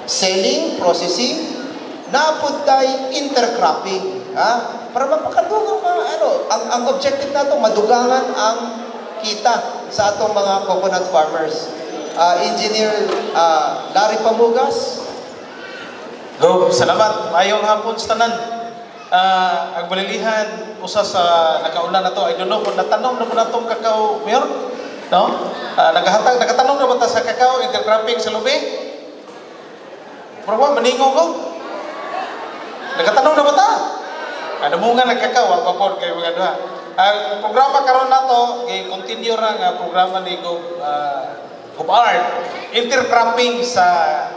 selling, processing, naa pod tay intercropping. Ha? Para mapakadugang mga ano, ang objective nato, madugangan ang kita sa atong mga coconut farmers. Engineer Larry Pamugas. Go, salamat. Mayong hapon sa tanan. Ang Balilihan, usa sa nakauna na to, I don't know kung natanom na mo na tong kakao, Mayor? No? Nagahatag, nakatanom na ba ta sa kakao, intercropping sa lubi? Pero ba, maningo ko? Nagatanom na ba ta? Ano mo nga nagkakao, ang papod kayo mga duha. Ang programa karon nato, gi-continue ra nga programa ni Gov Art, intercropping sa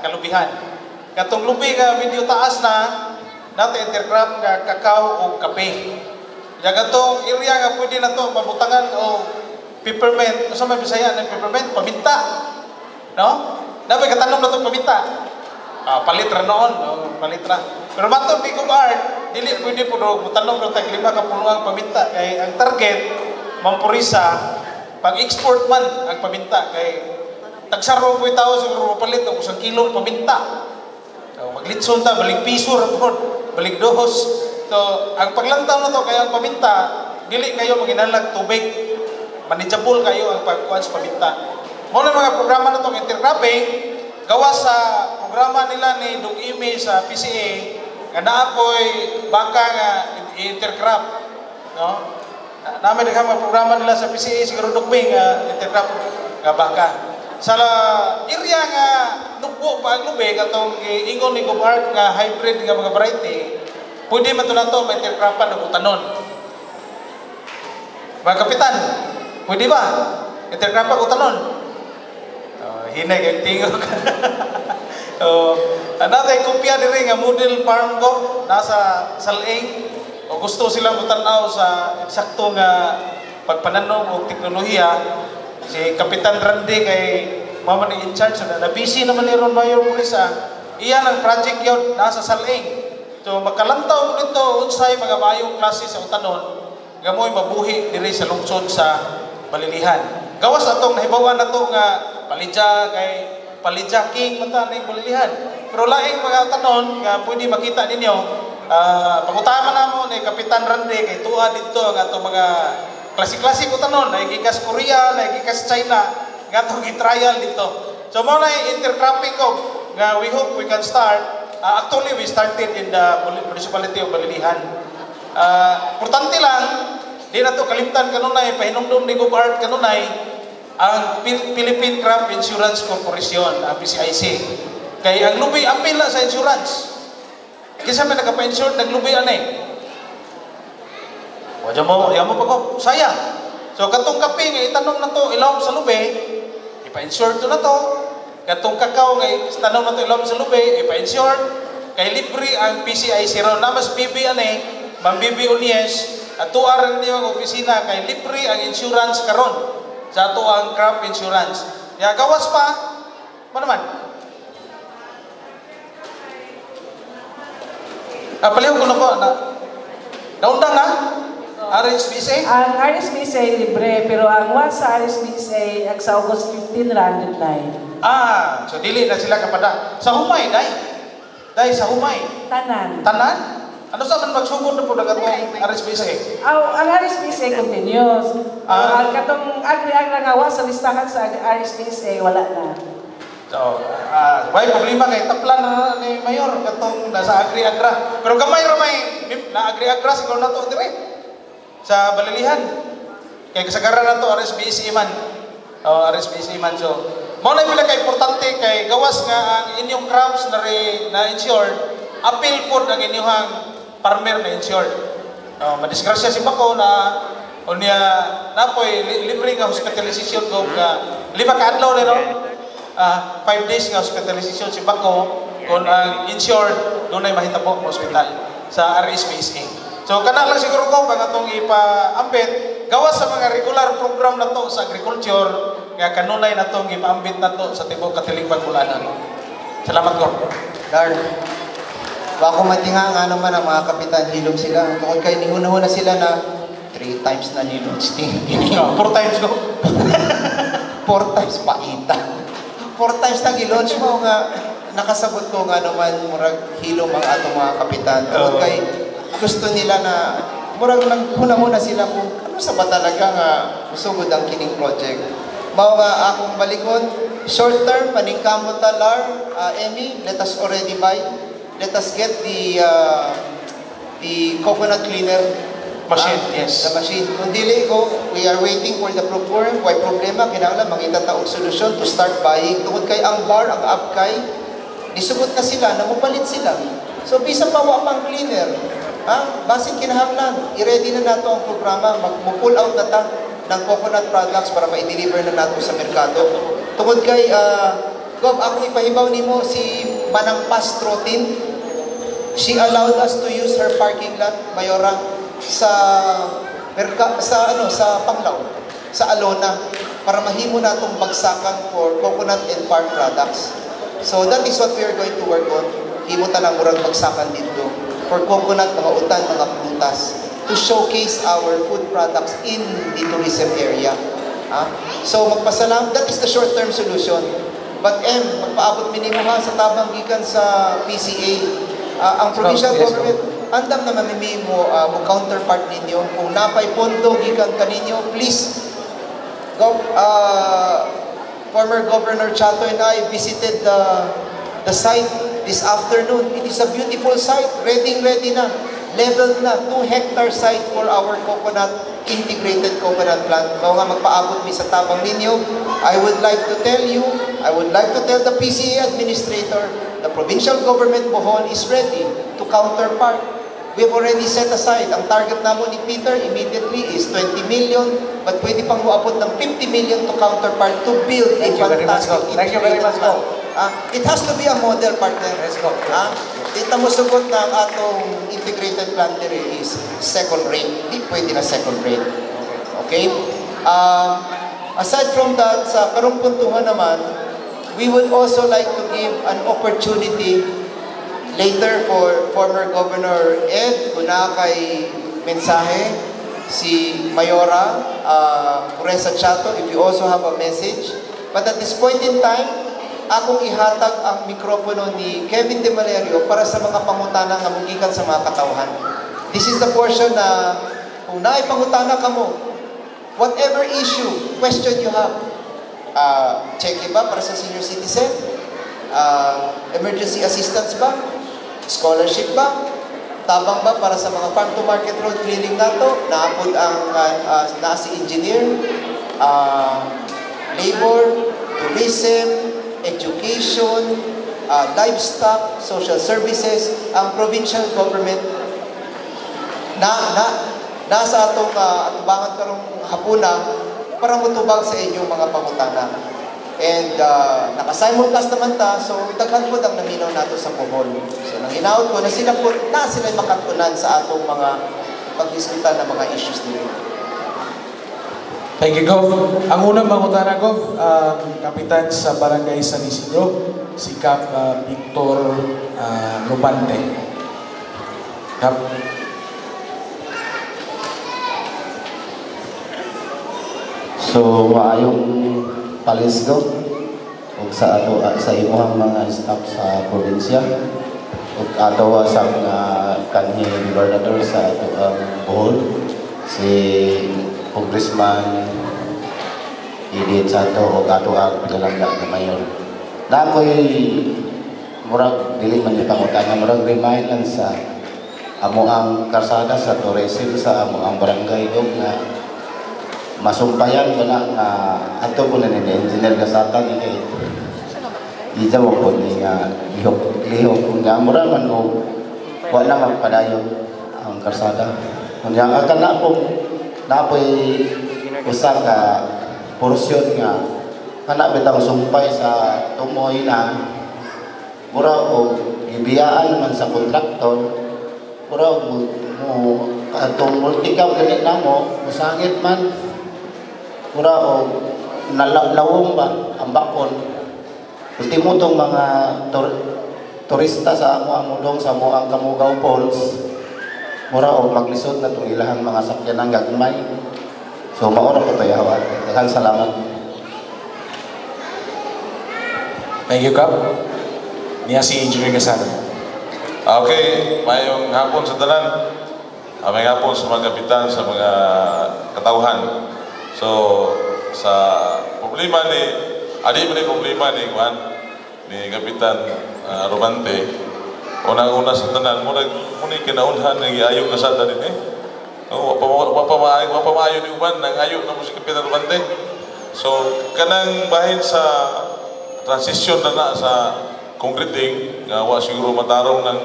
kalubihan. Katong lubi nga medyo taas na, nato intercrop nga kakao o kape. Ya katong area nga pwede na to mabutangan o peppermint, unsa may Bisaya ng peppermint? Paminta. No? Nabay katanom na to paminta. Ah, palit ra noon, no? Palit ra. Pero matod ni Gov Art, dili pwede po do mutanom ra tag 5 ka punuang paminta kay ang target mampurisa pag-export man ang paminta kay tagsaro po tao siguro mapalit og 1 kilong paminta. So, maglitson ta, balik piso ra pod, balik dohos. So, ang paglantaw na to kay ang paminta, dili kayo manginahanglag tubig. Manageable kayo ang pagkuan sa paminta. Mao na mga programa na tong intercropping, gawa sa programa nila ni Dong Ime sa PCA nga naa po'y baka nga intercrop, no? Namin daghang mga programa nila sa PCA siguro dugmi nga intercrop nga baka. Sa area nga nugbo pa ang lubi katong giingon ni Gov Art nga hybrid nga mga variety, pwede man to nato ma-intercropan og utanon. Mga kapitan, pwede ba? Intercropan utanon? Oh, hinay kay tingog. Oh, another kopya diri nga model farm ko nasa Saling. O gusto sila mutan-aw sa eksakto nga pagpananom og teknolohiya, si Kapitan Randy kay mama ni in charge na, na busy naman ni ron Mayor Purisa. Iyan ang project yun nasa Saling. So makalantaw mo nito unsay mga maayong klase sa utanon nga mo'y mabuhi diri sa lungsod sa Balilihan. Gawas atong nahibawan nato nga palidya kay palidya king man ta ning Balilihan. Pero laing mga utanon nga pwede makita ninyo, pangutama namo ni Kapitan Randy kay tuwa didto ang atong mga Klase-klase ko tanon, nagikas Korea, nagikas China, nga atong gi-trial dito. So mao na yung intercropping ko nga we hope we can start. Actually, we started in the municipality of Balilihan. Importante lang, di na to kalimtan kanunay, pahinumdum ni Gobart kanunay, ang Philippine Crop Insurance Corporation, ang PCIC. Kay ang lubi, apil na sa insurance. Kinsa may nagpa-insure, naglubi ani. Wala mo, ya mo pa ko, sayang. So katong kape nga itanom na to ilawom sa lubi, ipa-insure to na to. Katong kakao nga itanom na to ilawom sa lubi, ipa-insure. Kay libre ang PCIC raw na mas bibi ani, Ma'am Bibi Unies, at tuaran niyo ang opisina kay libre ang insurance karon sa ato ang crop insurance. Ya gawas pa, mo naman. Ah, palihog ko na ko na. Naundang na? RSBC? Ang RSBC libre, pero ang wa sa RSBC ang sa August 15 ra ang deadline. Ah, so dili na sila kapada. Sa humay, day. Day, sa humay. Tanan. Tanan? Ano sa man magsugod na po na katong RSBC? Aw, ang RSBC continuous. Ah. Ang katong agri-agra nga wa sa listahan sa RSBC wala na. So, way problema kay taplan na ni Mayor katong nasa agri-agra. Pero gamay ra may na agri-agra siguro na to dire sa Balilihan. Kay kasagaran na to RSBC man. Oh, RSBC man, so mao na pila ka importante kay gawas nga ang inyong crops na re, na insured, appeal pod ang inyong farmer na insured. Oh, madisgrasya si Bako na unya napoy libre nga hospitalization ko nga 5 ka adlaw na no. 5 days nga hospitalization si Bako kung ang insured dunay mahitabo mo ospital sa RSBC. So kana lang siguro ko bang atong ipaambit gawas sa mga regular program na to sa agriculture nga kanunay na tong ipaambit na to sa tibuok katilingban Bulanan. Salamat ko. Dar, bako matinga nga naman ang mga kapitan hilom sila. Tungkol kay nihuna-huna sila na 3 times na nilaunch ni. No, 4 times ko. 4 times paita. 4 times na gilaunch mo nga nakasabot ko nga naman murag hilom ang atong mga kapitan. Tungkol kay gusto nila na murag naghuna-huna sila kung ano sa ba talaga nga musugod ang kining project. Mao nga akong balikon, short term paningkamot ta lar, Emmy, let us already buy. Let us get the coconut cleaner machine, yes. The machine. Kung dili ko, we are waiting for the procurement. Why problema? Kinahanglan mangita ta og solusyon to start buying. Tungod kay ang bar, ang apkay, nisugot na sila, namupalit sila. So bisan pa wa pang cleaner, ha? Basin kinahanglan, i-ready na nato ang programa, mag-pull out na ta ng coconut products para ma-deliver na nato sa merkado. Tungod kay Gov, akong ipahibaw nimo si Manang Pastrotin. She allowed us to use her parking lot, Mayora, sa sa Panglao, sa Alona, para mahimo natong bagsakan for coconut and farm products. So that is what we are going to work on. Himo ta lang murag bagsakan dito for coconut, mga utan, mga prutas, to showcase our food products in the tourism area. So magpasalam, that is the short-term solution. But M, magpaabot minimo ha sa tabang gikan sa PCA. Ang provincial government, andam na mamimimo mo counterpart ninyo. Kung napay pondo gikan kaninyo, please, go, former Governor Chato and I visited the site this afternoon. It is a beautiful site, ready na, leveled na, 2-hectare site for our coconut, integrated coconut plant. Mao nga magpaabot mi sa tabang ninyo. I would like to tell you, I would like to tell the PCA administrator, the provincial government Bohol is ready to counterpart. We have already set aside, ang target namo ni Peter immediately is 20 million, but pwede pang muabot ng 50 million to counterpart to build a fantastic integrated plant. It has to be a model, partner. Let's go. Dito mo sugot na ang atong integrated plant diri is second rate. Di pwede na second rate. Okay? Aside from that, sa karong puntuhan naman, we would also like to give an opportunity later for former Governor Ed, kung na kay mensahe, si Mayora Pureza Chato, if you also have a message. But at this point in time, akong ihatag ang mikropono ni Kevin De Valerio para sa mga pangutana nga mugikan sa mga katawhan. This is the portion na kung naay pangutana kamo, Whatever issue, question you have, check ba para sa senior citizen? Emergency assistance ba? Scholarship ba? Tabang ba para sa mga farm to market road clearing nato? Naapod ang naa si engineer, labor, tourism, education, livestock, social services, ang provincial government na na nasa atong atubangan karong hapuna para motubag sa inyong mga pangutana. And naka-simulcast naman ta, so daghan po ang naminaw nato sa Bohol. So nang hinaot ko na sila po, na sila makatunan sa atong mga pagdiskutan ng mga issues dito. Thank you, Gov. Ang unang mangutana, Gov, ang kapitan sa Barangay San Isidro, si Cap Victor Lobante. Cap. So, maayong palisgo ug sa ato sa imuhang mga staff sa probinsya ug ato sa mga kanhi gobernador sa ato ang Bohol, si Congressman Edith Santo ug ato ang pinalangga nga mayor. Na ako'y murag dili man ipangutana, murag remind lang sa amo ang karsada sa tourism sa amo ang barangay ug nga masumpayan ko na nga ato po na ni engineer Gasatan ni kay ija mo po ni nga lihok lihok kung nga mura man o wa na magpadayon ang karsada kunya akan na po napoy usa ka porsyon nga kana bitang sumpay sa tumoy na mura og gibiyaan man sa kontraktor mura og mo atong multicab gani namo musangit man mura og nalawong ba ang bakon ultimo tong mga turista sa amo ang mudong sa amo ang Kamugaw Falls mura og maglisod na tong ilahang mga sakyanan gagmay. So maura po tayo hawat. Daghang salamat. Thank you, Kap. Niya si Engineer Gasano. Okay, mayong hapon sa tanan. May hapon sa mga kapitan, sa mga katawhan. So sa problema ni adi man ni problema ni Juan ni Kapitan Robante. Unang-una sa tanan mo ni kinaunhan nga giayo kasada din eh. Oh, wa pa maayo ni uban nangayo na mo si Kapitan Robante. So kanang bahin sa transition na na sa concreting nga wa siguro matarong ng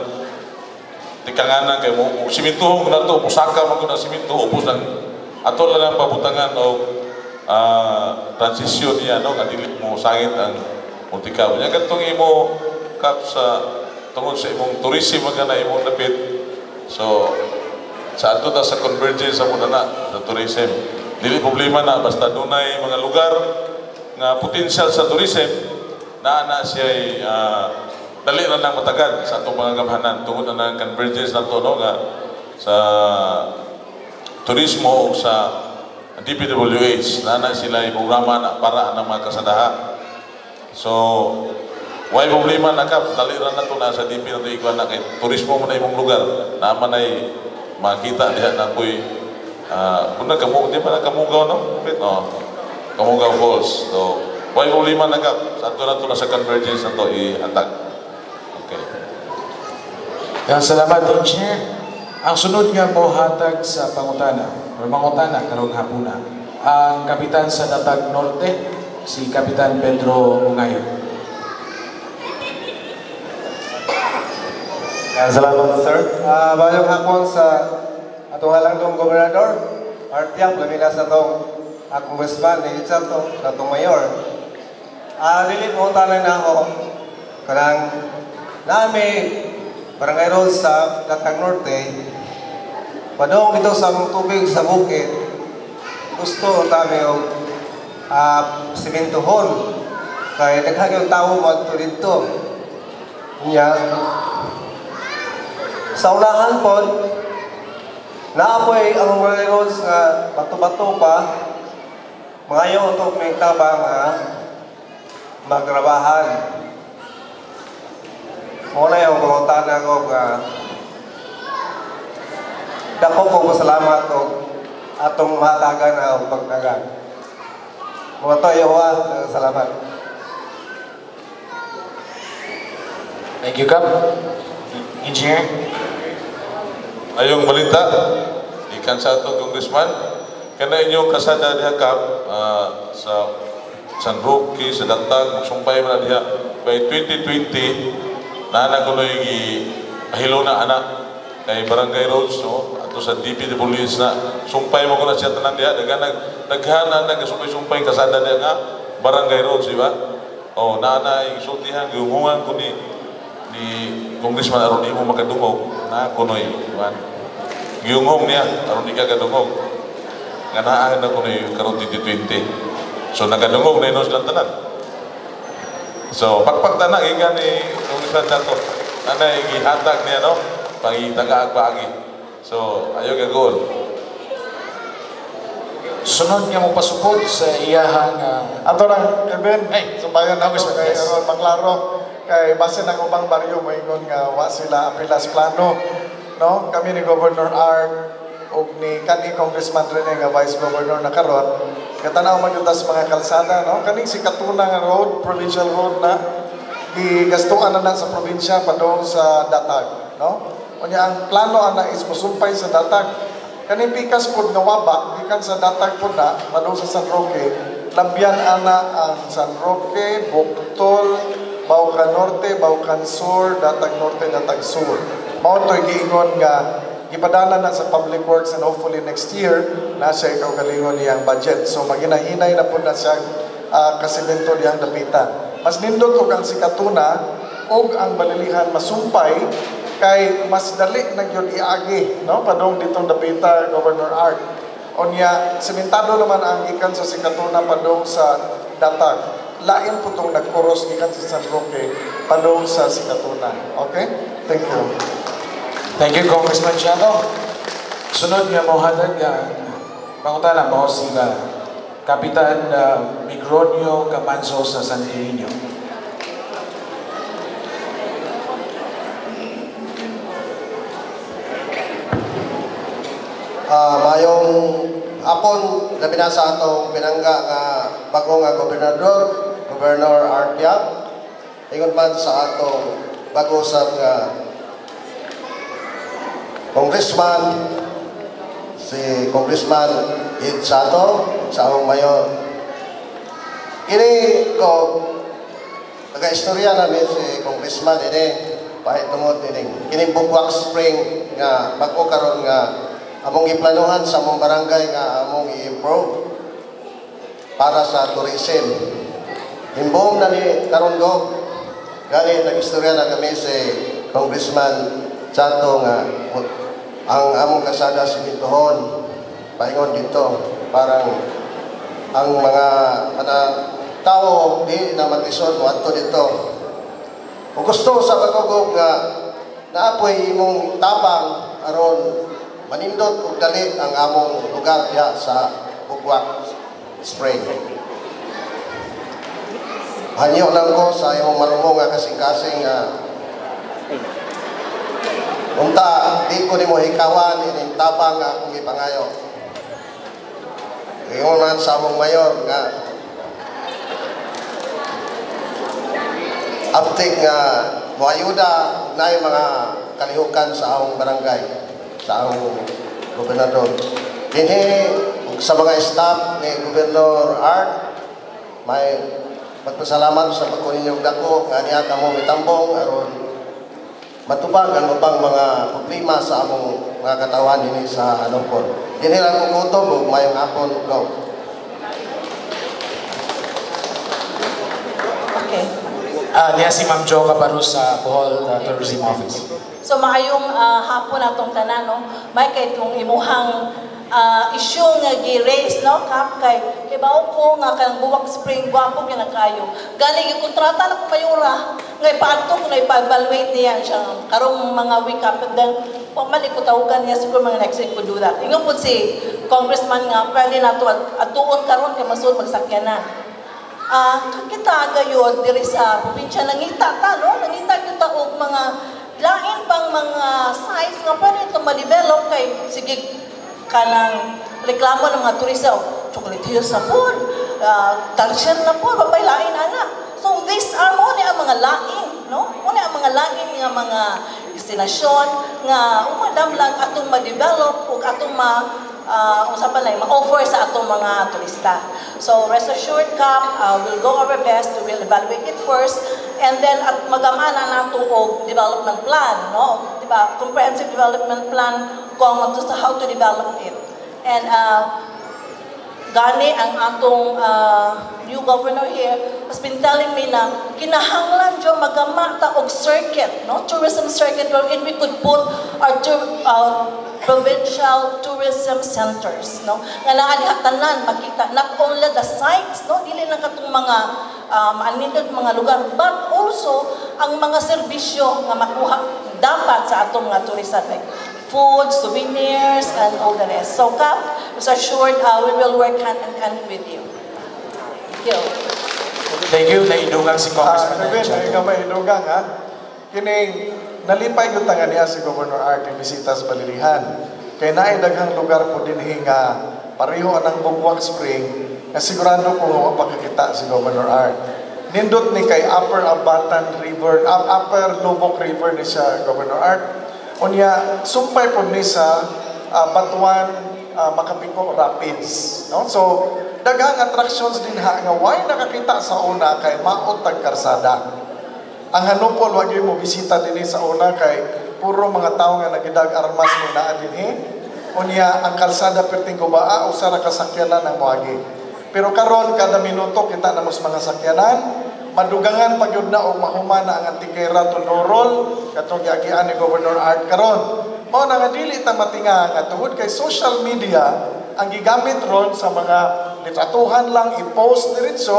tikanganan kay mo simintuhon na to musaka man gud ang siminto ubos ang ato lang ang pabutangan og transisyon niya no nga dili mo sangit ang multicab. Nya kadtong imo kap sa tungod sa imong tourism man kana imong dapit. So sa ato ta sa convergence sa muna na sa tourism. Dili problema na basta dunay mga lugar nga potensyal sa tourism naa na siya dali ra nang matagad sa atong mga gamhanan tungod na ng convergence nato no nga sa turismo o sa DPWH na na sila yung programa na para ang mga kasadaha. So, why problema na kap? Dali ra na to na sa DP na ito na kay turismo mo na imong lugar. Naman ay makita diha na ko'y kuna kamu, di ba na Kamugaw no? No. Kamugaw Falls. So, why problema na kap? Sa ato na to na sa convergence na to ihatag. Okay. Kaya salamat, Engineer. Ang sunod nga mohatag sa pangutana, o mangutana karong hapuna, ang kapitan sa Datag Norte, si Kapitan Pedro Mungayo. Salamat, sir. Bayong hapon sa atong halangdong gobernador, Artiang, labi na sa atong congressman, ni Santo, sa atong mayor. Dili mo tanan na ako, kanang nami barangay road sa Datag Norte, padong ito sa among tubig sa bukid, gusto tami og simentohon. Kaya daghan yung tao moadto didto. Nya sa unahan pod, naapoy ang barangay roads nga bato-bato pa, mangayo utok may tabang nga magrabahan. Muna yung pangutana ko nga dako ko pasalamat og atong mahatagan na og pagtagang. Mga to, yawa, salamat. Thank you, Kap. Engineer. Ayong balita, ikan sa atong congressman, kana inyong kasada diha Kap, sa San Roque, sa Datag, magsumpay man na diha. By 2020, naana kunoy gihilo na anak kay Barangay Roads, no? Ato sa DPWH na sumpay mo ko na siya tanan diha, daghan na nagsumpay-sumpay kasada diha nga Barangay Roads, di ba? Oh, naana isultihan giungungan ko ni Congressman aron imo makadungog na kunoy, man. Giungong niya aron di ka kadungog. Nga naa na kunoy karon 2020. So nagadungog na inos lang tanan. So pakpak tanan gikan ni Congressman Chato. Anay gihatag niya, no? Pangitagaag paagi. So ayo gagol. Sunod nga mo pasukod sa iyahang ato lang Kevin, sumbayan ako kay aron maklaro kay basin ang ubang baryo moingon nga wa sila apilas plano, no? Kami ni Governor Art ug ni kani Congressman Rene nga Vice Governor na karon, katanaw man gyud sa mga kalsada, no? Kaning si Katuna nga road, provincial road na gigastuan na sa probinsya padung sa Datag, no? Unya ang plano ana is mosumpay sa Datag. Kaning pikas pod nga waba gikan sa Datag pod na padung sa San Roque, labyan ana ang San Roque, Buktol, Baucan Norte, Baucan Sur, Datag Norte, Datag Sur. Mao to'y giingon nga gipadala na sa Public Works and hopefully next year na siya ikaw galingon niyang budget. So maginahinay na po na siya kasimento diyang dapitan. Mas nindot og ang Sikatuna og ang Balilihan masumpay kay mas dali na gyud iagi, no, padung ditong dapita Governor Art. Unya sementado naman ang gikan sa Sikatuna padung sa Datag. Lain po itong nagkuros gikan sa San Roque padung sa Sikatuna. Okay? Thank you. Thank you, Congressman Chato. Sunod nga mohatag ang pangutana mo sila Kapitan Migronio Camanzo sa San Irineo. Mayong hapon, labi na sa atong pinangga nga bago nga gobernador, Governor Art Yap. Ingon man sa atong bago sa nga Congressman, si Congressman Ed Sato, sa among mayor. Kini ko, nagaistorya namin si Congressman ini, pahit tungod ini, kining Bugwak Spring nga bago karon nga among giplanuhan sa among barangay nga among i-improve para sa tourism. Imbong na ni karon go, gani nag-istorya na kami si Congressman Chato nga ang among kasada si Bintuhon paingon dito parang ang mga tao di na maglisod moadto dito. Kung gusto sa pagugog nga naapoy imong tabang aron manindot og dali ang among lugar diha sa Bugwak Spring. Hanyo lang ko sa imong marumong nga kasing-kasing nga unta di ko nimo hikawan ining tabang nga akong gipangayo. Ingon man sa among mayor nga aptik nga moayuda na yung mga kalihukan sa among barangay, sa among gobernador. Dinhi sa mga staff ni Gobernador Art, may magpasalamat sa pagkunin ninyong dako nga niya kamo mitambong aron matubag ang ubang mga problema sa among mga katawan dinhi sa Halongkon. Dinhi lang kong utob ug mayong hapon go. Okay. Niya si Ma'am Jo Cabarrus sa Bohol Tourism Office. So maayong hapon atong tanan, no? May kay itong imuhang issue nga gi-raise, no, Kap, kay kibaw ko nga kanang Buwak Spring gwapo gyud kaayo. Gani gikontrata na ko mayora nga ipaadto ko na ipa-evaluate niya siya karong mga week up, and then wa man ko tawagan niya siguro mga next week ko do that. Ingon pud si congressman nga pwede nato adtuon karon kay masud magsakyan na. Kita gayud diri sa probinsya nangita ta, no, nangita gyud ta og mga lain pang mga size nga pwede ito ma-develop kay sige kanang reklamo ng mga turista, oh, Chocolate Hills na po, Tarsier na po, papay lain ana. So these are mo ni ang mga lain, no? Mo ni ang mga lain nga mga destinasyon nga umadam lang atong ma-develop ug atong ma unsa pa lang ma-offer sa atong mga turista. So rest assured, Kap, we'll go our best, we will evaluate it first and then at magamana nato og development plan, no? Di ba? Comprehensive development plan kung sa how to develop it. And gani ang atong new governor here has been telling me na kinahanglan jud magama ta og circuit, no? Tourism circuit wherein we could put our provincial tourism centers, no? Nga naa diha tanan makita, not only the sites, no? Dili lang katong mga maanindot mga lugar, but also ang mga serbisyo nga makuha dapat sa atong mga turista, like food, souvenirs, and all the rest. So, Kap, rest assured, we will work hand in hand with you. Thank you. Thank you. Naidungang si Congressman Kevin, ay gamay idugang ha. Kining nalipay gyud ta nga niya si Governor Art bisita sa Balilihan. Kay naay daghang lugar po dinhi nga pareho anang Bugwak Spring nga sigurado ko nga wa pakakita si Governor Art. Nindot ni kay Upper Abatan River, Upper Lubok River ni siya, Governor Art. Unya sumpay po ni sa Batuan, Makapiko Rapids, no? So daghang attractions din ha nga why nakakita sa una kay maot tag karsada. Ang Hanupol wag mo bisita dinhi sa una kay puro mga tawo nga nagidag armas mo naa dinhi. Unya ang kalsada perting gubaa, usa ra ka sakyanan ang moagi. Pero karon kada minuto kita na mos mga sakyanan. Madugangan pa gyud na og mahuman na ang Antiquera to Norol katong giagian ni Governor Art karon. Mao na nga dili ta matinga nga tungod kay social media ang gigamit ron sa mga litratuhan lang i-post diretso,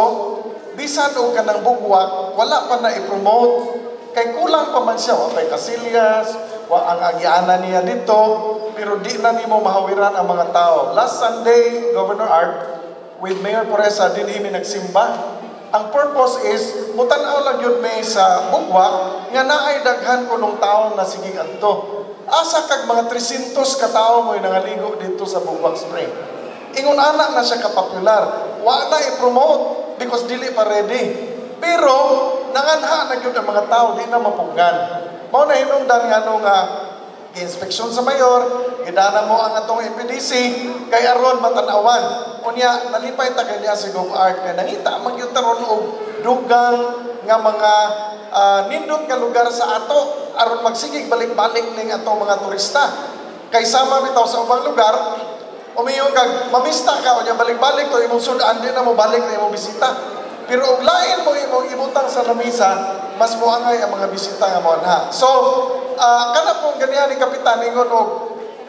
bisan og kanang Bugwak wala pa na i-promote kay kulang pa man siya, wa pay Casillas, wa ang agianan niya dito, pero di na nimo mahawiran ang mga tao. Last Sunday, Governor Art with Mayor Poresa dinhi mi nagsimba. Ang purpose is mutan-aw lang yun may sa Bugwak nga naay daghan kunong tawo na sige adto. Asa kag mga 300 ka tawo mo'y nangaligo dito sa Bugwak Spring. Ingon ana na siya kapopular. Wa na i-promote because dili pa ready. Pero nanganha na gyud ang mga tao, di na mapunggan. Mao na hinungdan nga ano nga gi-inspeksyon sa mayor, gidana mo ang atong MPDC kay aron matan-awan. Unya nalipay ta kay niya si Gov Art kay nangita man gyud taron og dugang nga mga nindot nga lugar sa ato aron magsigig balik-balik ning atong mga turista. Kay sama bitaw sa ubang lugar, umiyon kag mamista ka unya balik-balik to imong sud-an, di na mo balik na imong bisita. Pero og lain mo imong ibutang sa lamisa, mas moangay ang mga bisita nga moanha. So, kana pong ganihan ni Kapitan ingon og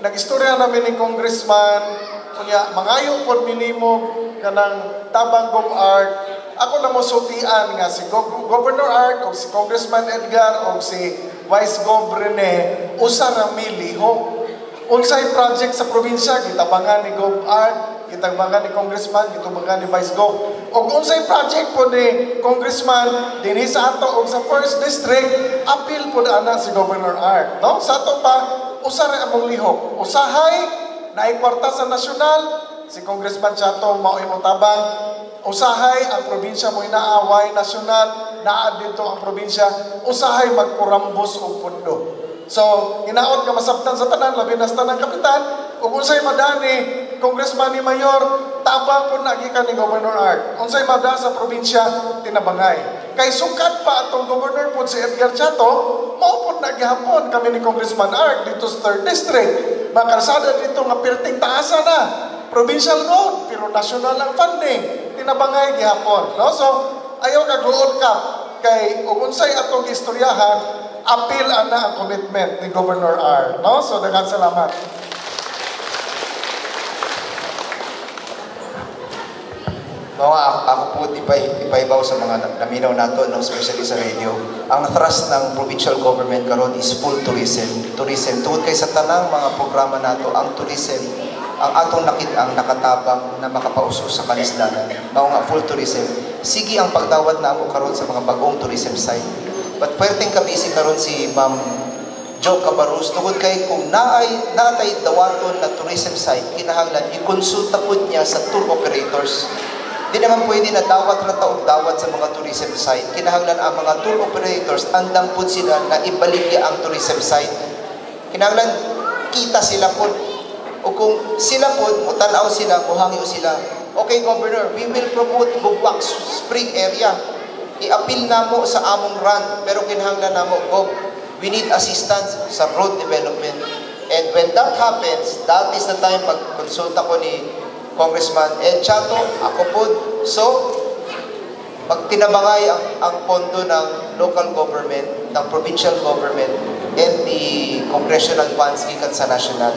nag-istorya namin ni Congressman, unya mangayo pod minimo kanang tabang Gov Art. Ako na mo sultian nga si Governor Art o si Congressman Edgar o si Vice Gov Rene usa ra mi lihok. Unsay project sa probinsya gitabangan ni Gov Art, gitabangan ni Congressman, gitabangan ni Vice Gov. Og unsay project po ni Congressman dinhi sa ato og sa first district, apil po ana si Governor Art, no? Sa ato pa usa ra among lihok. Usahay naay kwarta sa nasyonal, si Congressman Chato mao imo tabang. Usahay ang probinsya mo inaaway nasyonal, naa dito ang probinsya, usahay magkurambos og pundo. So, hinaot nga masabtan sa tanan, labi na sa tanang kapitan, ug unsay madani Congressman ni Mayor, tabang po na gikan ni Governor Art. Unsay mada sa probinsya, tinabangay. Kay sukat pa atong governor po si Edgar Chato, mao pod na gihapon kami ni Congressman Art dito sa 3rd District. Mga kalsada dito nga pirting taasa na. Provincial road, pero national ang funding. Tinabangay gihapon. No? So, ayaw kagluod ka. Kay ug unsay atong istoryahan, appeal ana ang commitment ni Governor Art. No? So, daghang salamat. No, ako po ipaibaw sa mga naminaw nato, no, especially sa radio. Ang thrust ng provincial government karon is full tourism. Tourism. Tungod kay sa tanang mga programa nato, ang tourism ang atong nakit-ang nakatabang na makapauso sa kalisdanan. Mao nga full tourism. Sige ang pagdawat namo karon sa mga bagong tourism site. But puwerteng kabisi karon si Ma'am Joe Cabarrus, tungod kay kung naay natay dawaton na tourism site, kinahanglan ikonsulta pud niya sa tour operators. Di naman pwede na dawat ra ta og dawat sa mga tourism site. Kinahanglan ang mga tour operators andam pud sila na ibaligya ang tourism site. Kinahanglan kita sila pud. O kung sila pud mutan-aw sila, muhangyo sila. Okay, Governor, we will promote Bugwak Spring area. I-appeal namo sa among run, pero kinahanglan namo, Gov, we need assistance sa road development. And when that happens, that is the time magkonsulta ko ni Congressman Ed Chato, ako po. So, magtinabangay ang pondo ng local government, ng provincial government, and the congressional funds gikan sa national.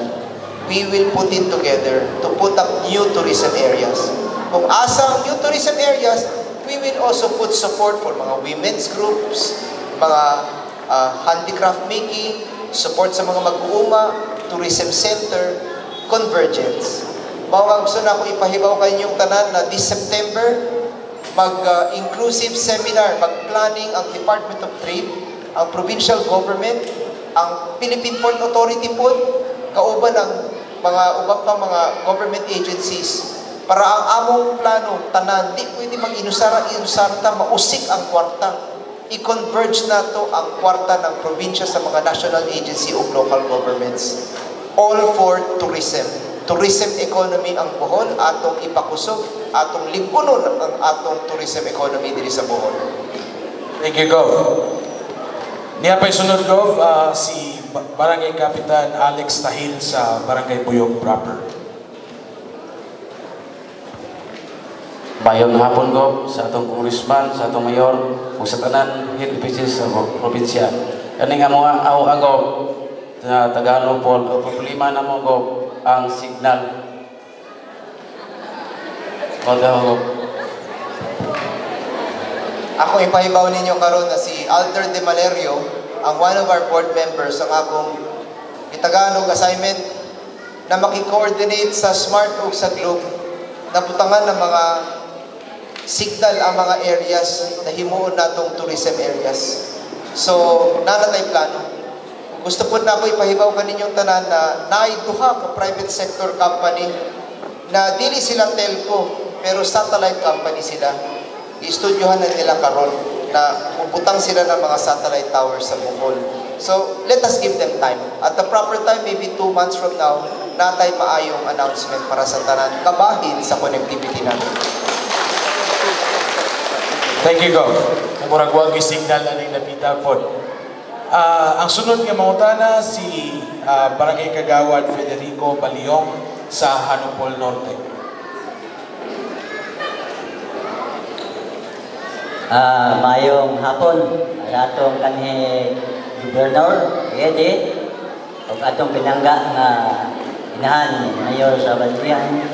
We will put it together to put up new tourism areas. Kung asa ang new tourism areas, we will also put support for mga women's groups, mga handicraft making, support sa mga mag-uuma, tourism center, convergence. Mao nga gusto na ako ipahibaw kaninyong tanan na this September, mag-inclusive seminar, mag-planning ang Department of Trade, ang provincial government, ang Philippine Port Authority po, kauban ang mga ubang pang mga government agencies para ang among plano tanan di pwede mag-inusara inusara ta, mausik ang kwarta. I-converge nato ang kwarta ng probinsya sa mga national agency o local governments, all for tourism. Tourism economy ang Bohol atong ipakusog, atong lig-unon ang atong tourism economy diri sa Bohol. Thank you, Gov. Niya pa'y sunod, Gov, si Barangay Kapitan Alex Tahil sa Barangay Buyog proper. Bayong hapon, Gov, sa atong congressman, sa atong mayor, ug sa tanan head offices sa probinsya. Kani nga mga aw Gov, sa Taga-Hanopol, ang problema na mo, Gov, ang signal. Gov. Ako ipahibaw ninyo karon na si Alter De Malerio, ang one of our board members, ang akong gitagaan og assignment na maki-coordinate sa Smart ug sa Globe, nabutangan ng mga signal ang mga areas na himuon natong tourism areas. So, nanatay plano. Gusto po na ako ipahibaw kaninyong tanan na naay duha ka private sector company na dili sila telco pero satellite company sila. I-studyohan na nila karon na mubutang sila ng mga satellite towers sa Bohol. So, let us give them time. At the proper time, maybe 2 months from now, natay maayong announcement para sa tanan kabahin sa connectivity natin. Thank you, Gov. Murag wag signal aning napita pod. Ang sunod nga mangutana si Barangay Kagawad Federico Baliong sa Hanopol Norte. Mayong hapon sa atong kanhi Gobernador Eddie ug atong pinangga nga inahan mayor sa Balilihan,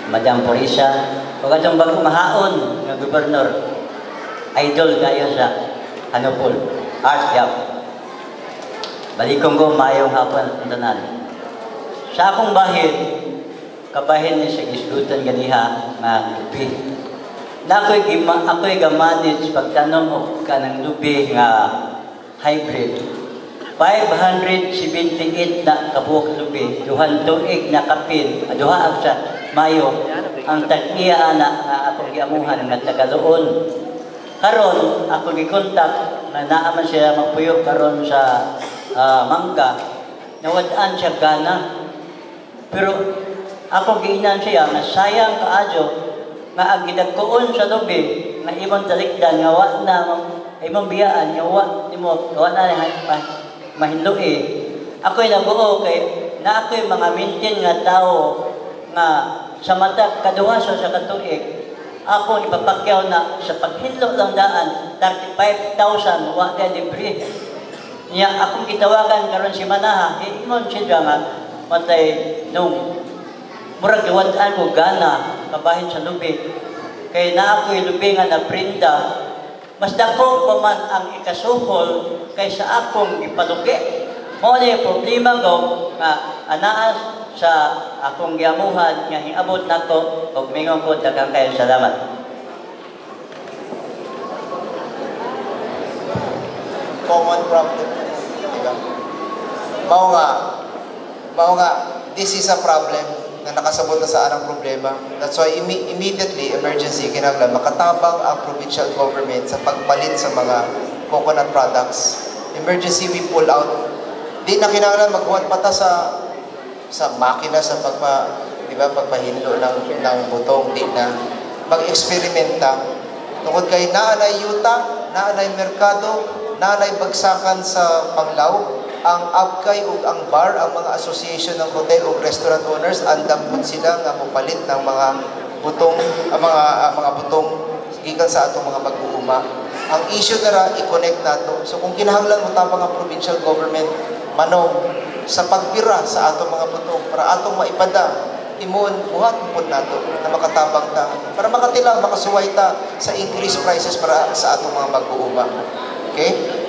Madam Purisa, ug atong bagong mahaon nga gobernador, idol kayo sa Hanopol, Art Yap. Balikon ko mayong hapon tanan. Sa akong bahin, kabahin ni sa gisgutan ganiha nga lubi. Na ako'y gamanage pagtanom og kanang lubi nga hybrid. 578 na kabuok lubi, duhan tuig na kapin, duha ag sa Mayo, ang tag-iya ana nga akong giamuhan nga tagaloon. Karon ako gikontak nga naa man siya magpuyo karon sa mangga, nawad-an siya gana. Pero ako giinan siya nga sayang kaadyo nga ang gidagkoon sa lubi nga imong talikdan nga wa na imong biyaan nga wa nimo wa na mahinlui. Ako'y nabuo kay na ako'y mga maintain nga tao nga sa mata kaduha sa katuig ako ipapakyaw na sa paghinlo lang daan 35,000 wa kay libre. Niya akong gitawagan karon si Manaha, ingon siya nga matay nung murag giwad-an ko gana kabahin sa lubi kay naa ako'y lubi nga naprinda mas dako pa man ang ikasuhol kaysa akong gipalugi. Mao ni problema ko nga anaa sa akong giamuhan nga hiabot nako ug mingon ko daghang kayo salamat. Common problem. Diba? Mao nga this is a problem na nakasabot na sa anang problema. That's why immediately, emergency, kinahanglan makatabang ang provincial government sa pagpalit sa mga coconut products. Emergency, we pull out. Di na kinahanglan maghuwat pa ta sa makina sa di ba, pagpahinlo ng butong, di na mag-eksperimenta tungod kay naa nay yuta, naa nay merkado, naa nay bagsakan sa Panglao. Ang ABCAI ug ang BAR, ang mga association ng hotel ug restaurant owners, andam pud sila nga mopalit ng mga butong, ang mga butong gikan sa atong mga mag-uuma. Ang issue na ra, i-connect nato. So kung kinahanglan mo tabang ang provincial government manong sa pagbira sa atong mga butong para atong maipada, imon buhat pud nato na makatabang ta para makatilang, makasuway ta sa increased prices para sa atong mga mag-uuma. Okay?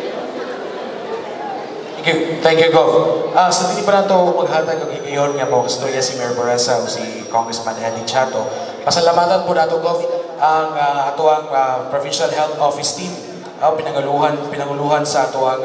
Thank you. Thank you, Gov. Sa dili pa nato maghatag og higayon nga mo kastorya si Mayor Boresa o si Congressman Eddie Chato. Pasalamatan po nato, Gov, ang atoang Provincial Health Office team, pinanguluhan sa atoang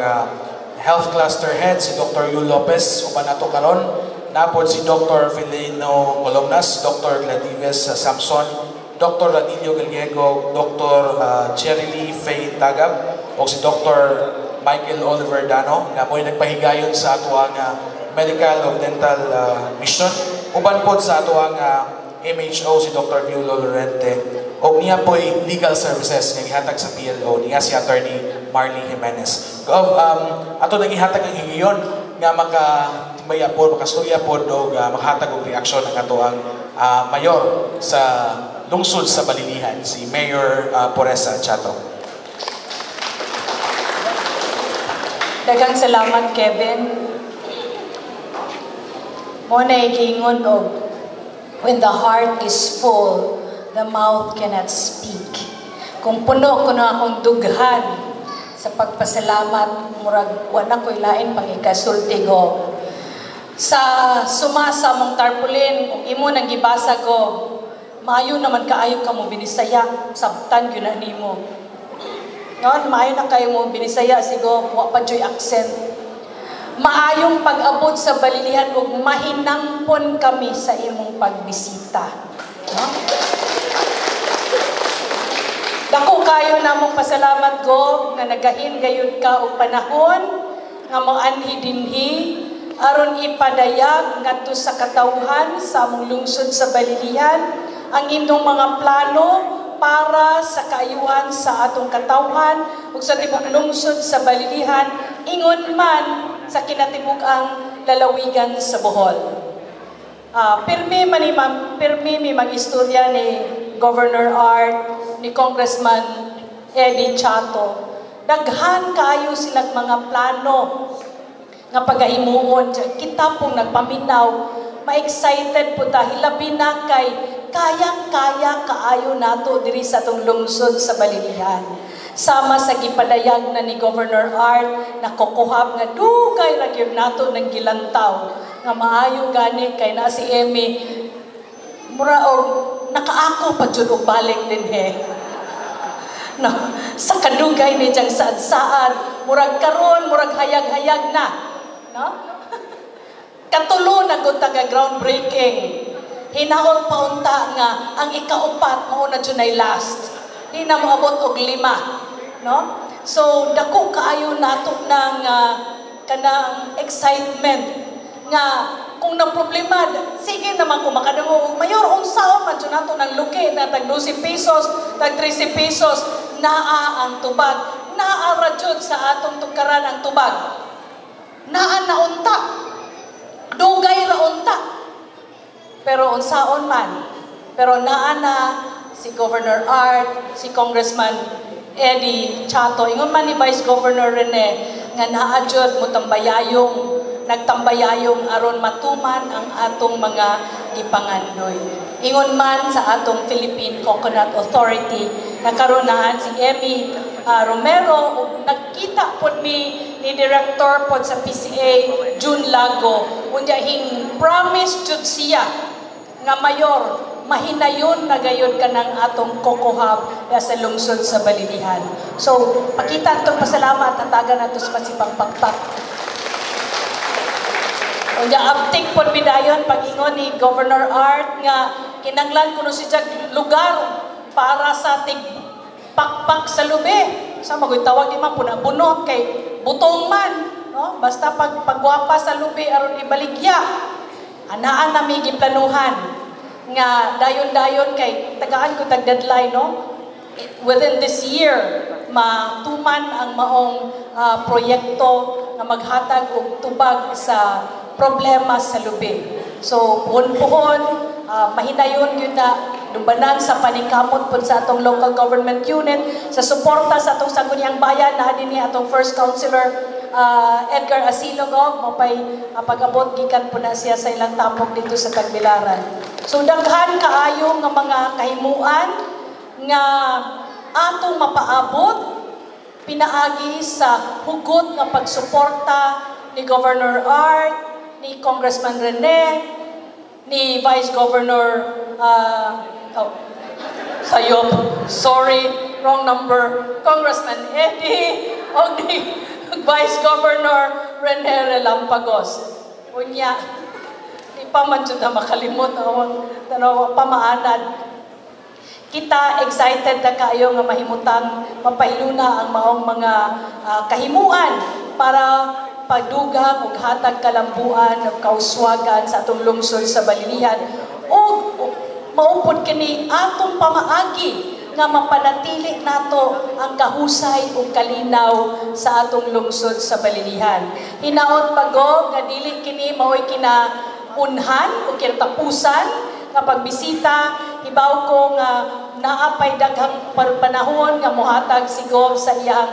Health Cluster Head si Dr. Yul Lopez uban nato karon. Napod si Dr. Felino Colomnas, Dr. Gladives Samson, Dr. Radillo Gallego, Dr. Cherry Lee Faye Tagab, o si Dr. Michael Oliver Dano nga mo'y nagpahigayon sa atoang medical o dental mission. Uban pod sa atoang MHO si Dr. Viulo Lorente og niya po'y legal services nga gihatag sa PLO niya si Attorney Marley Jimenez. Gov, ato nang ihatag ang higayon nga maka timaya po, makastorya po og makahatag og reaksyon ang atoang mayor sa lungsod sa Balilihan, si Mayor Poresa Chato. Daghang salamat, Kevin. Mo na giingon og when the heart is full, the mouth cannot speak. Kung puno ko na akong dughan sa pagpasalamat, murag wala ko'y lain pang ikasulti go. Sa sumasa mong tarpaulin, kung imo nang gibasa go, maayo naman kaayo ka mo binisaya, sabtan gyud na nimo. Ngayon, maayo na kayo mo binisaya, sigo, wa pa joy accent. Maayong pag-abot sa Balilihan ug mahinangpon kami sa imong pagbisita. No? Dako kayo namong pasalamat go nga nagahin gayud ka og panahon nga moanhi dinhi aron ipadayag ngadto sa katawhan sa among lungsod sa Balilihan ang inyong mga plano para sa kaayuhan sa atong katawhan ug sa tibok lungsod sa Balilihan, ingon man sa kinatibuk-ang lalawigan sa Bohol. Pirmi man ni ma'am, pirmi mi mag-istorya ni Governor Art, ni Congressman Eddie Chato. Daghan kaayo silang mga plano nga pagahimuon. Kita pong nagpaminaw, ma-excited po dahil labi na kay kayang-kaya kaayo nato diri sa atong lungsod sa Balilihan. Sama sa gipadayag na ni Governor Art na kokohab nga dugay ra gyud nato ng gilantaw nga maayo gani kay na si Emmy mura og nakaako pa jud og balik dinhe. No, sa kadugay ni diyang saad-saad, murag karon, murag hayag-hayag na. No? Katulo na gud taga groundbreaking. Hinaot pa unta nga ang ikaupat mao na jud ay last. Di na moabot og 5, no? So dako kaayo nato ng kanang excitement nga kung nang problema, sige naman kung makadungog og mayor unsaon man jud nato nang luki na tag 12 pesos, tag 13 pesos, naa ang tubag, naa ra jud sa atong tukaran ang tubag. Naa na unta. Dugay ra unta. Pero unsaon man, pero naa na si Governor Art, si Congressman Eddie Chato, ingon man ni Vice Governor Rene nga naa jud motambayayong, nagtambayayong aron matuman ang atong mga gipangandoy. Ingon man sa atong Philippine Coconut Authority na karon naan si Emmy Romero ug nagkita pod mi ni Director pod sa PCA June Lago, unya hing promise jud siya nga mayor mahinayon na gayud kanang atong Coco Hub sa lungsod sa Balilihan. So pakita atong pasalamat, hatagan nato sa masipang pakpak. Unya aptik pod midayon pag-ingon ni Governor Art nga kinanglan kuno siya lugar para sa tig pakpak sa lubi. Sa magoy tawag di man puna bunot kay butong man, no? Basta pag pagwapa sa lubi aron ibaligya. Anaan na mi giplanuhan nga dayon-dayon kay tagaan ko tag deadline, no? Within this year matuman ang maong proyekto nga maghatag og tubag sa problema sa lubi. So puhon-puhon, mahinayon gyud na dumbanan sa paningkamot pud sa atong local government unit sa suporta sa atong Sangguniang Bayan na dinhi atong first councilor Edgar Asilong mapay pag-abot gikan po na siya sa ilang tapok dito sa Tagbilaran. So daghan kaayo nga mga kahimuan nga atong mapaabot pinaagi sa hugot nga pagsuporta ni Governor Art, ni Congressman Rene, ni Vice Governor oh, sayop, sorry, wrong number, Congressman Eddie, o ni Vice Governor Rene Relampagos. Unya, di pa man jud na makalimot awang tanaw pamaanad. Kita excited na kaayo nga mahimutang mapahiluna ang maong mga kahimuan para pagdugang ug hatag kalambuan ug kauswagan sa atong lungsod sa Balilihan ug maupod kini atong pamaagi nga mapanatili nato ang kahusay ug kalinaw sa atong lungsod sa Balilihan. Hinaot pagog nga dili kini maoy kinaunhan o kinatapusan nga pagbisita. Hibaw ko nga naa pay daghang panahon nga mohatag si Gov sa iyang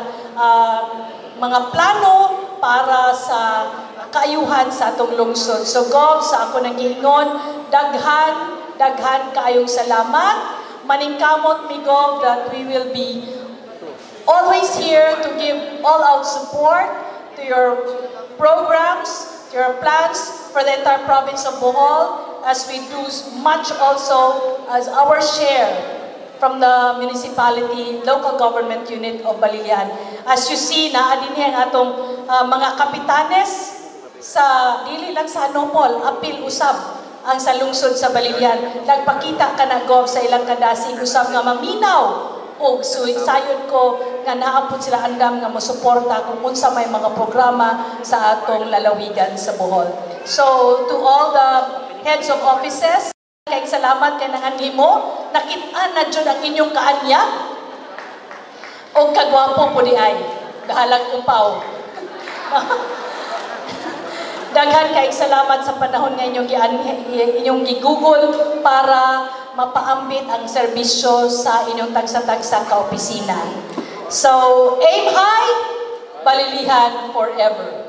mga plano para sa kaayuhan sa atong lungsod. So Gov, sa ako nang giingon, daghan daghan kaayong salamat. Maningkamot mi, Gov, that we will be always here to give all out support to your programs, to your plans for the entire province of Bohol, as we do much also as our share from the municipality, local government unit of Balilihan. As you see, naa din ang atong mga kapitanes sa dili lang sa Hanopol, apil usab ang sa lungsod sa Balilihan. Nagpakita ka na, Gov, sa ilang kadasig usab nga maminaw og sayod ko nga naapod sila andam nga mosuporta kung unsa may mga programa sa atong lalawigan sa Bohol. So to all the heads of offices, kay salamat kay nanganhi mo, nakit-an na jud ang inyong kaanyag og kagwapo po di ay bahalag upaw. Daghan kay salamat sa panahon nga inyong inyong gigugol para mapaambit ang serbisyo sa inyong tagsa-tagsa ka opisina. So, aim high, Balilihan forever.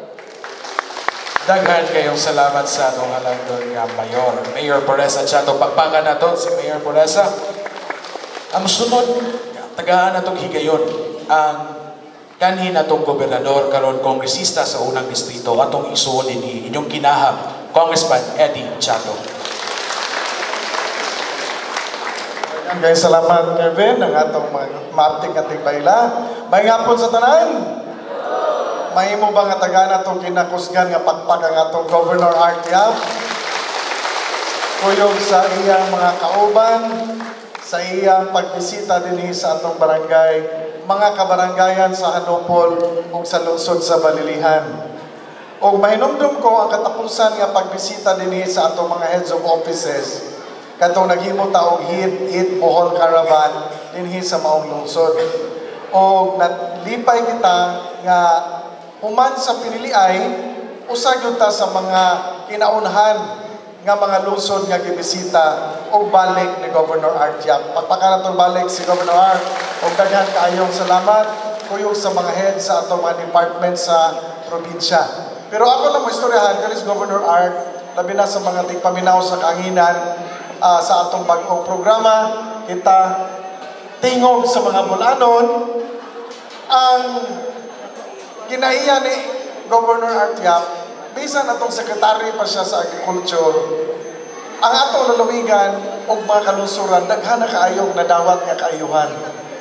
Daghan kayong salamat sa atong halangdon nga Mayor, Mayor Pureza Chato. Pakpakan nato si Mayor Pureza. Ang sunod, tagaan natong higayon ang kanhi natong gobernador karon kongresista sa unang distrito atong isuon ini inyong kinahap, Congressman Eddie Chato. Kaya salamat, Kevin, ang atong maaptik nga tigbaila. May hapon sa tanan. Mahimo ba nga tagaan atong kinakusgan nga pakpak ang atong Governor Art Yap? Kuyog sa iyang mga kauban, sa iyang pagbisita dinhi sa atong barangay, mga kabaranggayan sa Hanopol ug sa lungsod sa Balilihan. Og mahinumdum ko ang katapusan nga pagbisita dinhi sa atong mga heads of offices katong naghimo ta og Hit Hit Bohol Caravan dinhi sa maong lungsod. Og nalipay kita nga human sa piniliay usa gyud ta sa mga kinaunhan nga mga lungsod nga gibisita og balik ni Governor Art Yap. Pagpakaratong balik si Governor Art og daghan kaayong salamat kuyog sa mga head sa atong mga department sa probinsya. Pero ako lang mo istoryahan kanis Governor Art, labi na sa mga tigpaminaw sa kaanginan sa atong bag-ong programa, kita tingog sa mga bulanon, ang kinaiya ni Governor Art Yap, bisan atong sekretary pa siya sa agriculture, ang atong lalawigan og mga kalungsuran daghan na kaayong nadawat nga kaayuhan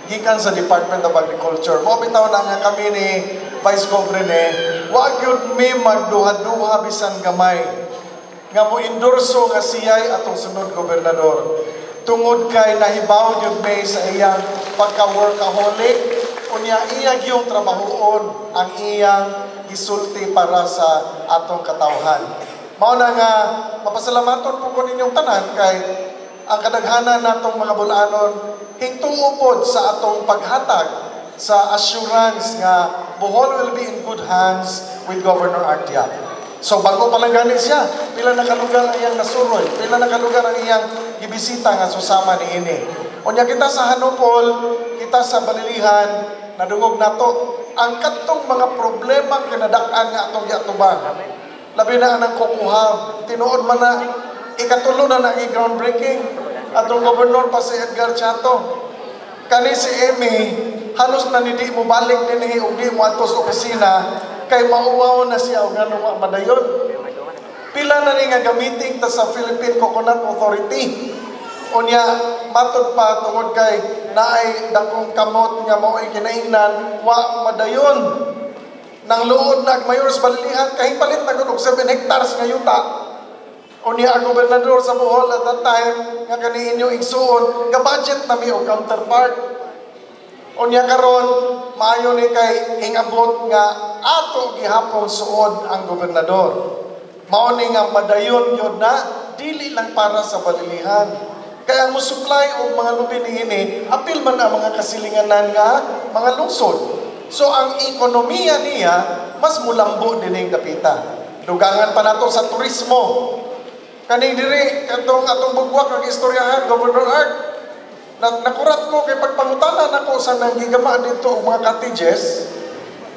gikan sa Department of Agriculture. Mao bitaw na nga kami ni Vice Gov Rene, wa gyud mi magduha-duha bisan gamay. nga mo endorso nga siya'y atong sunod gobernador. Tungod kay nahibaw gyud may sa iyang pagka-workaholic, unya iya gyung trabahoon ang iyang gisulti para sa atong katawhan. Mao na nga mapasalamaton po ko ninyong tanan kay ang kadaghanan natong mga Bulanon hingtuo pod sa atong paghatag sa assurance nga Bohol will be in good hands with Governor Art Yap. So bago pa lang gani siya, pila na kalugar ang iyang nasuroy, pila na kalugar ang iyang gibisita nga susama ni ini. Unya kita sa Hanopol, kita sa Balilihan, nadungog nato ang katong mga problema kinadak-an nga atong giatubang. Labi na ang kukuhab, tinuod man na ikatulo na ang groundbreaking atong gobernador pa si Edgar Chato. Kani si Emmy, halos na hindi mo balik dinhi ug di mo adto sa opisina kay mauwaw na siya og nganong wa madayon. Pila na ni nga gamiting ta sa Philippine Coconut Authority. Unya matod pa tungod kay naay dakong kamot nga mao'y kinaingnan wa madayon. Nang luod na ang mayor sa Balilihan kahit palit na gud og 7 hectares nga yuta. Unya ang gobernador sa Bohol at that time nga kani inyong igsuon ga budget na mi og counterpart. Unya karon maayo ni kay ingabot nga ato gihapon suod ang gobernador. Mao ni nga madayon gyud na dili lang para sa Balilihan. Kaya ang mo-supply og mga lubi niini apil man ang mga kasilinganan nga mga lungsod. So ang ekonomiya niya mas mulambo dining dapita. Dugangan pa nato sa turismo. Kaning diri katong atong bugwak ang istoryahan Governor Art. Nakurat ko kay pagpangutana nako sa nanggigama dito og mga cottages,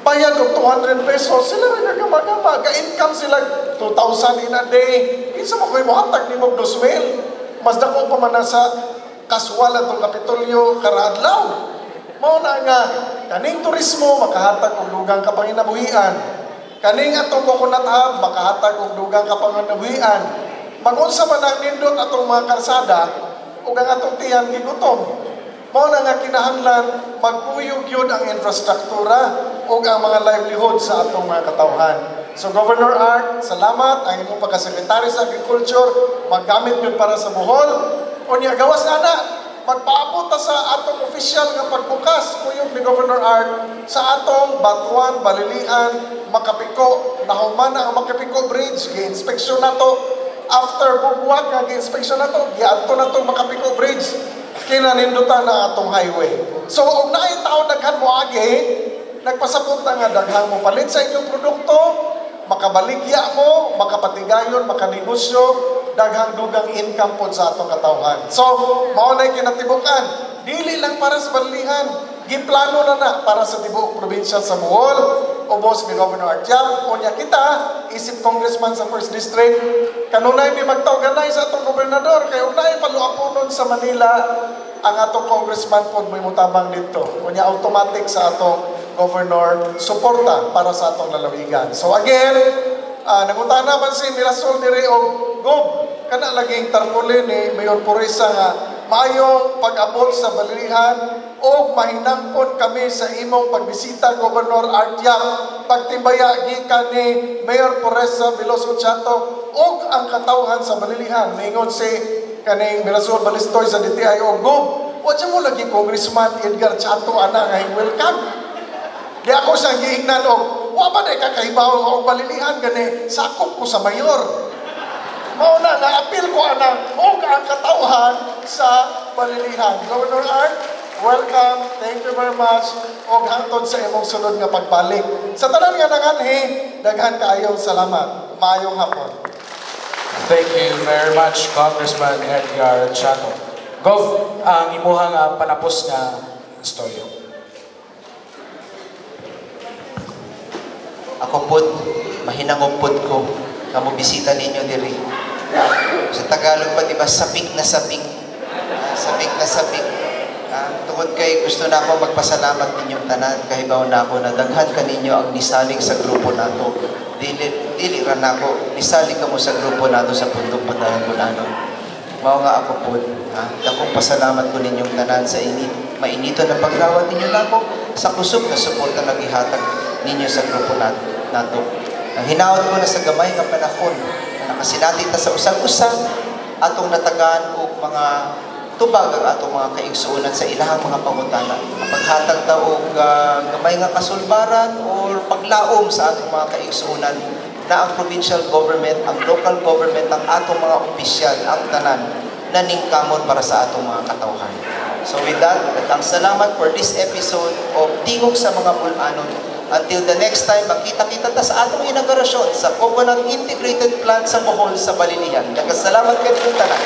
bayad og 200 pesos sila ra gagama-gama, ga-income sila 2,000 in a day. Kinsa mo koy mohatag nimo og 2,000? Mas dako pa man na sa kasual atong Kapitolyo karaadlaw. Mao na nga kaning turismo makahatag og dugang kapanginabuhian. Kaning atong coconut hub makahatag og dugang kapanginabuhian. Magunsa man ang nindot atong mga karsada ug ang atong tiyan gigutom. Mao na nga kinahanglan magkuyog gyud ang infrastruktura ug ang mga livelihood sa atong mga katawhan. So Governor Art, salamat ang imong pagka-secretary sa Agriculture, maggamit gyud para sa Bohol. Unya gawas ana, magpaabot ta sa atong official nga pagbukas kuyog ni Governor Art sa atong Batuan, Balilihan, Makapiko. Nahuman na ang Makapiko Bridge, gi-inspeksyon nato. After bugwak nga gi-inspeksyon nato, giadto nato Makapiko Bridge, kinanindutan na atong highway. So og naay tawo daghan moagi, nagpasabot na nga daghang mo palit sa inyong produkto, makabaligya mo, makapatigayon, makanegosyo, daghang dugang income pod sa atong katawhan. So mao nay kinatibukan, dili lang para sa Balilihan, giplano na na para sa tibuok probinsya sa Bohol, ubos ni Governor Art Yap. Unya kita, isip congressman sa 1st District, kanunay mi magtawganay sa atong gobernador, kay og naay paluaponon sa Manila, ang atong congressman pod mo'y mutabang dito. Unya automatic sa atong governor suporta para sa atong lalawigan. So again, nangutana man si Mirasol diri og gob kana laging tarpaulin ni Mayor Puresa nga maayong pag-abot sa Balilihan og mahinangpon kami sa imong pagbisita Governor Art Yap, pagtimbaya gikan ni Mayor Puresa Veloso Chato og ang katawhan sa Balilihan. Mingon si kaning Mirasol Balistoy sa DTI og gob, wa mo lagi Congressman Edgar Chato ana nga welcome. Di ako siyang giingnan og wa ba day kakahibaw og Balilihan gani sakop ko sa mayor. Mao na naapil ko anang og ang katawhan sa Balilihan. Governor Art, welcome. Thank you very much. Og hangtod sa imong sunod nga pagbalik. Sa tanan nga nanganhi, daghan kaayong salamat. Maayong hapon. Thank you very much, Congressman Edgar Chato. Gov, ang imuhang panapos nga istorya. Ako pod, mahinangop pod ko nga mobisita ninyo diri. Sa Tagalog pa, diba, sabik na sabik. Sabik na sabik. Tungod kay gusto na ako magpasalamat ninyong tanan, kahibaw na ako na daghan kaninyo ang nisalig sa grupo nato. Dili ra nako, nisalig kamo sa grupo nato sa Pundok Padayon Bulanon. Mao nga ako pod, dakong pasalamat ko ninyong tanan sa mainito na pagrawat ninyo nako sa kusog na suporta na gihatag ninyo sa grupo nato. Ang hinaot ko na sa gamay nga panahon Nakasinati ta sa usag-usa, atong natagaan og mga tubag ang atong mga kaigsuonan sa ilahang mga pangutana. Paghatag ta og gamay nga kasulbaran or paglaom sa atong mga kaigsuonan na ang provincial government, ang local government, ang atong mga opisyal, ang tanan naningkamot para sa atong mga katawhan. So with that, daghang salamat for this episode of Tingog sa mga Bulanon. Until the next time, magkita-kita ta sa atong inaugurasyon sa Coconut Integrated Plant sa Bohol sa Balilihan. Daghang salamat kaninyong tanan.